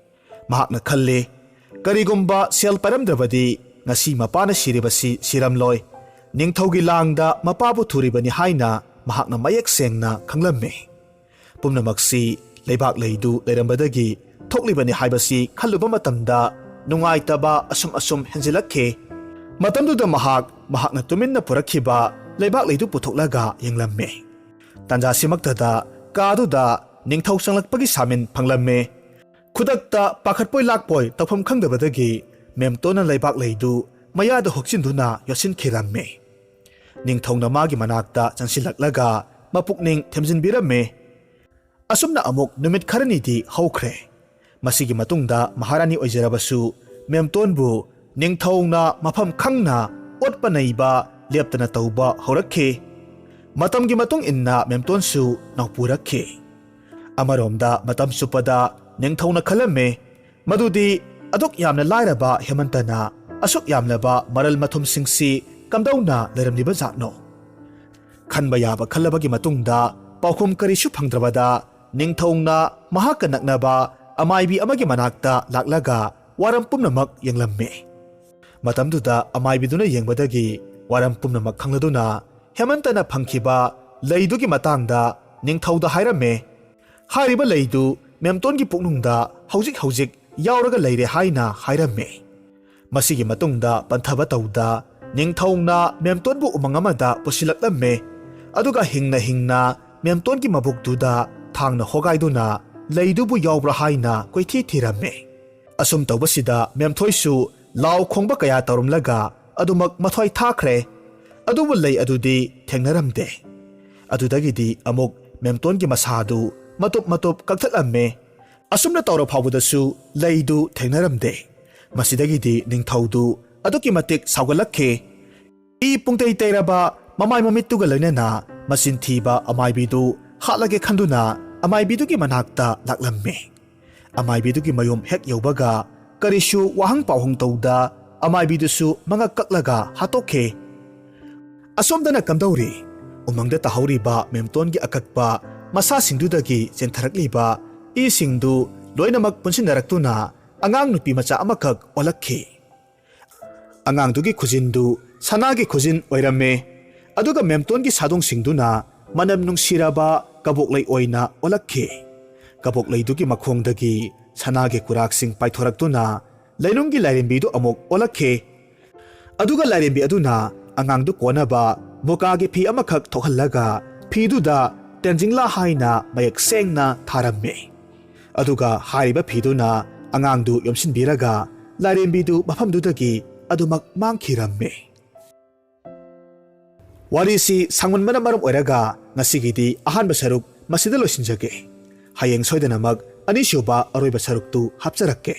ꯃꯍꯥꯛꯅ ꯈꯜꯂꯤ, "ꯀꯔꯤꯒꯨꯝꯕ ꯁꯦꯜ ꯄꯥꯏꯔꯝꯗ꯭ꯔꯕꯗꯤ ꯉꯁꯤ ꯃꯄꯥꯅ ꯁꯤꯔꯤꯕꯁꯤ ꯁꯤꯔꯝꯂꯣꯏ꯫ ꯅꯤꯡꯊꯧꯒꯤ ꯂꯥꯡꯗ ꯃꯄꯥꯕꯨ ꯊꯨꯔꯤꯕꯅꯤ" ꯍꯥꯏꯅ ꯃꯍꯥꯛꯅ ꯃꯌꯦꯛ ꯁꯦꯡꯅ ꯈꯪꯂꯝꯃꯤ꯫ ꯄꯨꯝꯅꯃꯛꯁꯤ ꯂꯩꯕꯥꯛ ꯂꯩꯗꯨ ꯂꯩꯔꯝꯕꯗꯒꯤ ꯊꯣꯛꯂꯤꯕꯅꯤ ꯍꯥꯏꯕꯁꯤ ꯈꯜꯂꯨꯕ ꯃꯇꯝꯗ ꯅꯨꯡꯉꯥꯏꯇꯕ ꯑꯁꯨꯝ ꯑꯁꯨꯝ ꯍꯦꯟꯖꯤꯜꯂꯛꯈꯤ꯫ ꯃꯇꯝꯗꯨꯗ ꯃꯍꯥꯛ ꯃꯍꯥꯛꯅ ꯇꯨꯃꯤꯟꯅ ꯄꯨꯔꯛꯈꯤꯕ ꯂꯩꯕꯥꯛ ꯂꯩꯗꯨ ꯄꯨꯊꯣꯛꯂꯒ ꯌꯦꯡꯂꯝꯃꯤ꯫ ꯇꯥꯟꯖꯥꯁꯤꯃꯛꯇꯗ ꯀꯥꯗꯨꯗ ꯅꯤꯡꯊꯧ ꯆꯪꯂꯛꯄꯒꯤ ꯁꯥꯃꯤꯟ ꯐꯪꯂꯝꯃꯤ꯫ ꯈꯨꯗꯛꯇ ꯄꯥꯈꯠꯄꯣꯏ ꯂꯥꯛꯄꯣꯏ ꯇꯧꯐꯝ ꯈꯪꯗꯕꯗꯒꯤ ꯃꯦꯝꯇꯣꯟꯅ ꯂꯩꯕꯥꯛ ꯂꯩꯗꯨ ꯃꯌꯥꯗ ꯍꯨꯛꯆꯤꯟꯗꯨꯅ ꯌꯣꯠꯁꯤꯟꯈꯤꯔꯝꯃꯤ꯫ ꯅꯤꯡꯊꯧꯅ ꯃꯥꯒꯤ ꯃꯅꯥꯛꯇ ꯆꯪꯁꯤꯜꯂꯛꯂꯒ ꯃꯄꯨꯛꯅꯤꯡ ꯊꯦꯝꯖꯤꯟꯕꯤꯔꯝꯃꯤ꯫ ꯑꯁꯨꯝꯅ ꯑꯃꯨꯛ ꯅꯨꯃꯤꯠ ꯈꯔꯅꯤꯗꯤ ꯍꯧꯈ꯭ꯔꯦ꯫ ꯃꯁꯤꯒꯤ ꯃꯇꯨꯡꯗ ꯃꯍꯥꯔꯥꯅꯤ ꯑꯣꯏꯖꯔꯕꯁꯨ ꯃꯦꯝꯇꯣꯟꯕꯨ ꯅꯤꯡꯊꯧꯅ ꯃꯐꯝ ꯈꯪꯅ ꯑꯣꯠꯄ ꯅꯩꯕ ꯂꯦꯞꯇꯅ ꯇꯧꯕ ꯍꯧꯔꯛꯈꯤ꯫ ꯃꯇꯝꯒꯤ ꯃꯇꯨꯡ ꯏꯟꯅ ꯃꯦꯝꯇꯣꯟꯁꯨ ꯅꯧꯄꯨꯔꯛꯈꯤ꯫ ꯑꯃꯔꯣꯝꯗ ꯃꯇꯝ ꯆꯨꯞꯄꯗ ꯅꯤꯡꯊꯧꯅ ꯈꯜꯂꯝꯃꯤ, ꯃꯗꯨꯗꯤ ꯑꯗꯨꯛ ꯌꯥꯝꯅ ꯂꯥꯏꯔꯕ ꯍꯦꯃꯟꯇꯅ ꯑꯁꯨꯛ ꯌꯥꯝꯂꯕ ꯃꯔꯜ ꯃꯊꯨꯝꯁꯤꯡꯁꯤ ꯀꯝꯗꯧꯅ ꯂꯩꯔꯝꯂꯤꯕ ꯖꯥꯠꯅꯣ? ꯈꯟꯕ ꯌꯥꯕ ꯈꯜꯂꯕꯒꯤ ꯃꯇꯨꯡꯗ ꯄꯥꯎꯈꯨꯝ ꯀꯔꯤꯁꯨ ꯐꯪꯗ꯭ꯔꯕꯗ ꯅꯤꯡꯊꯧꯅ ꯃꯍꯥꯛꯀ ꯅꯛꯅꯕ ꯑꯃꯥꯏꯕꯤ ꯑꯃꯒꯤ ꯃꯅꯥꯛꯇ ꯂꯥꯛꯂꯒ ꯋꯥꯔꯝ ꯄꯨꯝꯅꯃꯛ ꯌꯦꯡꯂꯝꯃꯤ꯫ ꯃꯇꯝꯗꯨꯗ ꯑꯃꯥꯏꯕꯤꯗꯨꯅ ꯌꯦꯡꯕꯗꯒꯤ ꯋꯥꯔꯝ ꯄꯨꯝꯅꯃꯛ ꯈꯪꯂꯗꯨꯅ ꯍꯦꯃꯟꯇꯅ ꯐꯪꯈꯤꯕ ꯂꯩꯗꯨꯒꯤ ꯃꯇꯥꯡꯗ ꯅꯤꯡꯊꯧꯗ ꯍꯥꯏꯔꯝꯃꯤ꯫ ꯍꯥꯏꯔꯤꯕ ꯂꯩꯗꯨ ꯃꯦꯝꯇꯣꯟꯒꯤ ꯄꯨꯛꯅꯨꯡꯗ ꯍꯧꯖꯤꯛ ꯍꯧꯖꯤꯛ ꯌꯥꯎꯔꯒ ꯂꯩꯔꯦ ꯍꯥꯏꯅ ꯍꯥꯏꯔꯝꯃꯤ꯫ ꯃꯁꯤꯒꯤ ꯃꯇꯨꯡꯗ ꯄꯟꯊꯕ ꯇꯧꯗ ꯅꯤꯡꯊꯧꯅ ꯃꯦꯝꯇꯣꯟꯕꯨ ꯎꯃꯪ ꯑꯃꯗ ꯄꯨꯁꯤꯜꯂꯛꯂꯝꯃꯦ꯫ ꯑꯗꯨꯒ ꯍꯤꯡꯅ ꯍꯤꯡꯅ ꯃꯦꯝꯇꯣꯟꯒꯤ ꯃꯕꯨꯛꯇꯨꯗ ꯊꯥꯡꯅ ꯍꯣꯒꯥꯏꯗꯨꯅ ꯂꯩꯗꯨꯕꯨ ꯌꯥꯎꯕ꯭ꯔꯥ ꯍꯥꯏꯅ ꯀꯣꯏꯊꯤ ꯊꯤꯔꯝꯃꯦ꯫ ꯑꯁꯨꯝ ꯇꯧꯕꯁꯤꯗ ꯃꯦꯝꯊꯣꯏꯁꯨ ꯂꯥꯎ ꯈꯣꯡꯕ ꯀꯌꯥ ꯇꯧꯔꯝꯂꯒ ꯑꯗꯨꯃꯛ ꯃꯊ꯭ꯋꯥꯏ ꯊꯥꯈ꯭ꯔꯦ꯫ ꯑꯗꯨꯕꯨ ꯂꯩ ꯑꯗꯨꯗꯤ ꯊꯦꯡꯅꯔꯝꯗꯦ꯫ ꯑꯗꯨꯗꯒꯤꯗꯤ ꯑꯃꯨꯛ ꯃꯦꯝꯇꯣꯟꯒꯤ ꯃꯁꯥꯗꯨ ꯃꯇꯨꯞ ꯃꯇꯨꯞ ꯀꯛꯊꯠꯂꯝꯃꯦ꯫ ꯑꯁꯨꯝꯅ ꯇꯧꯔ ꯐꯥꯎꯕꯗꯁꯨ ꯂꯩꯗꯨ ꯊꯦꯡꯅꯔꯝꯗꯦ꯫ ꯃꯁꯤꯗꯒꯤꯗꯤ ꯅꯤꯡꯊꯧꯗꯨ ꯑꯗꯨꯛꯀꯤ ꯃꯇꯤꯛ ꯁꯥꯎꯒꯠꯂꯛꯈꯤ꯫ ꯏ ꯄꯨꯡꯇꯩ ꯇꯩꯔꯕ ꯃꯃꯥꯏ ꯃꯃꯤꯠꯇꯨꯒ ꯂꯣꯏꯅꯅ ꯃꯆꯤꯟ ꯊꯤꯕ ꯑꯃꯥꯏꯕꯤꯗꯨ ꯍꯥꯠꯂꯒꯦ ꯈꯟꯗꯨꯅ ꯑꯃꯥꯏꯕꯤꯗꯨꯒꯤ ꯃꯅꯥꯛꯇ ꯂꯥꯛꯂꯝꯃꯤ꯫ ꯑꯃꯥꯏꯕꯤꯗꯨꯒꯤ ꯃꯌꯨꯝ ꯍꯦꯛ ꯌꯧꯕꯒ ꯀꯔꯤꯁꯨ ꯋꯥꯍꯪ ꯄꯥꯎꯍꯪ ꯇꯧꯗ ꯑꯃꯥꯏꯕꯤꯗꯨꯁꯨ ꯃꯉꯛ ꯀꯛꯂꯒ ꯍꯥꯠꯇꯣꯛꯈꯤ꯫ ꯑꯁꯣꯝꯗꯅ ꯀꯝꯗꯧꯔꯤ? ꯎꯃꯪꯗ ꯇꯥꯍꯧꯔꯤꯕ ꯃꯦꯝꯇꯣꯟꯒꯤ ꯑꯀꯛꯄ ꯃꯁꯥꯁꯤꯡꯗꯨꯗꯒꯤ ꯆꯦꯟꯊꯔꯛꯂꯤꯕ ꯏꯁꯤꯡꯗꯨ ꯂꯣꯏꯅꯃꯛ ꯄꯨꯟꯁꯤꯟꯅꯔꯛꯇꯨꯅ ꯑꯉꯥꯡ ꯅꯨꯄꯤ ꯃꯆꯥ ꯑꯃꯈꯛ ꯑꯣꯜꯂꯛꯈꯤ꯫ ꯑꯉꯥꯡꯗꯨꯒꯤ ꯈꯨꯖꯤꯟꯗꯨ ꯁꯅꯥꯒꯤ ꯈꯨꯖꯤꯟ ꯑꯣꯏꯔꯝꯃꯦ꯫ ꯑꯗꯨꯒ ꯃꯦꯝꯇꯣꯟꯒꯤ ꯁꯥꯗꯣꯡꯁꯤꯡꯗꯨꯅ ꯃꯅꯝ ꯅꯨꯡꯁꯤꯔꯕ ꯀꯕꯣꯛꯂꯩ ꯑꯣꯏꯅ ꯑꯣꯜꯂꯛꯈꯤ꯫ ꯀꯕꯣꯛꯂꯩꯗꯨꯒꯤ ꯃꯈꯣꯡꯗꯒꯤ ꯁꯅꯥꯒꯤ ꯀꯨꯔꯥꯛꯁꯤꯡ ꯄꯥꯏꯊꯣꯔꯛꯇꯨꯅ ꯂꯩꯅꯨꯡꯒꯤ ꯂꯥꯏꯔꯦꯝꯕꯤꯗꯨ ꯑꯃꯨꯛ ꯑꯣꯜꯂꯛꯈꯤ꯫ ꯑꯗꯨꯒ ꯂꯥꯏꯔꯦꯝꯕꯤ ꯑꯗꯨꯅ ꯑꯉꯥꯡꯗꯨ ꯀꯣꯟꯅꯕ ꯃꯨꯀꯥꯒꯤ ꯐꯤ ꯑꯃꯈꯛ ꯊꯣꯛꯍꯜꯂꯒ ꯐꯤꯗꯨꯗ ꯇꯦꯟꯖꯤꯡꯂꯥ ꯍꯥꯏꯅ ꯃꯌꯦꯛ ꯁꯦꯡꯅ ꯊꯥꯔꯝꯃꯤ꯫ ꯑꯗꯨꯒ ꯍꯥꯏꯔꯤꯕ ꯐꯤꯗꯨꯅ ꯑꯉꯥꯡꯗꯨ ꯌꯣꯝꯁꯤꯟꯕꯤꯔꯒ ꯂꯥꯏꯔꯦꯝꯕꯤꯗꯨ ꯃꯐꯝꯗꯨꯗꯒꯤ ꯑꯗꯨꯃꯛ ꯃꯥꯡꯈꯤꯔꯝꯃꯤ꯫ ꯋꯥꯔꯤꯁꯤ ꯁꯥꯡꯃꯟꯕꯅ ꯃꯔꯝ ꯑꯣꯏꯔꯒ ꯉꯁꯤꯒꯤꯗꯤ ꯑꯍꯥꯟꯕ ꯁꯔꯨꯛ ꯃꯁꯤꯗ ꯂꯣꯏꯁꯤꯟꯖꯒꯦ꯫ ꯍꯌꯦꯡ ꯁꯣꯏꯗꯅꯃꯛ ꯑꯅꯤꯁꯨꯕ ꯑꯔꯣꯏꯕ ꯁꯔꯨꯛꯇꯨ ꯍꯥꯞꯆꯔꯛꯀꯦ꯫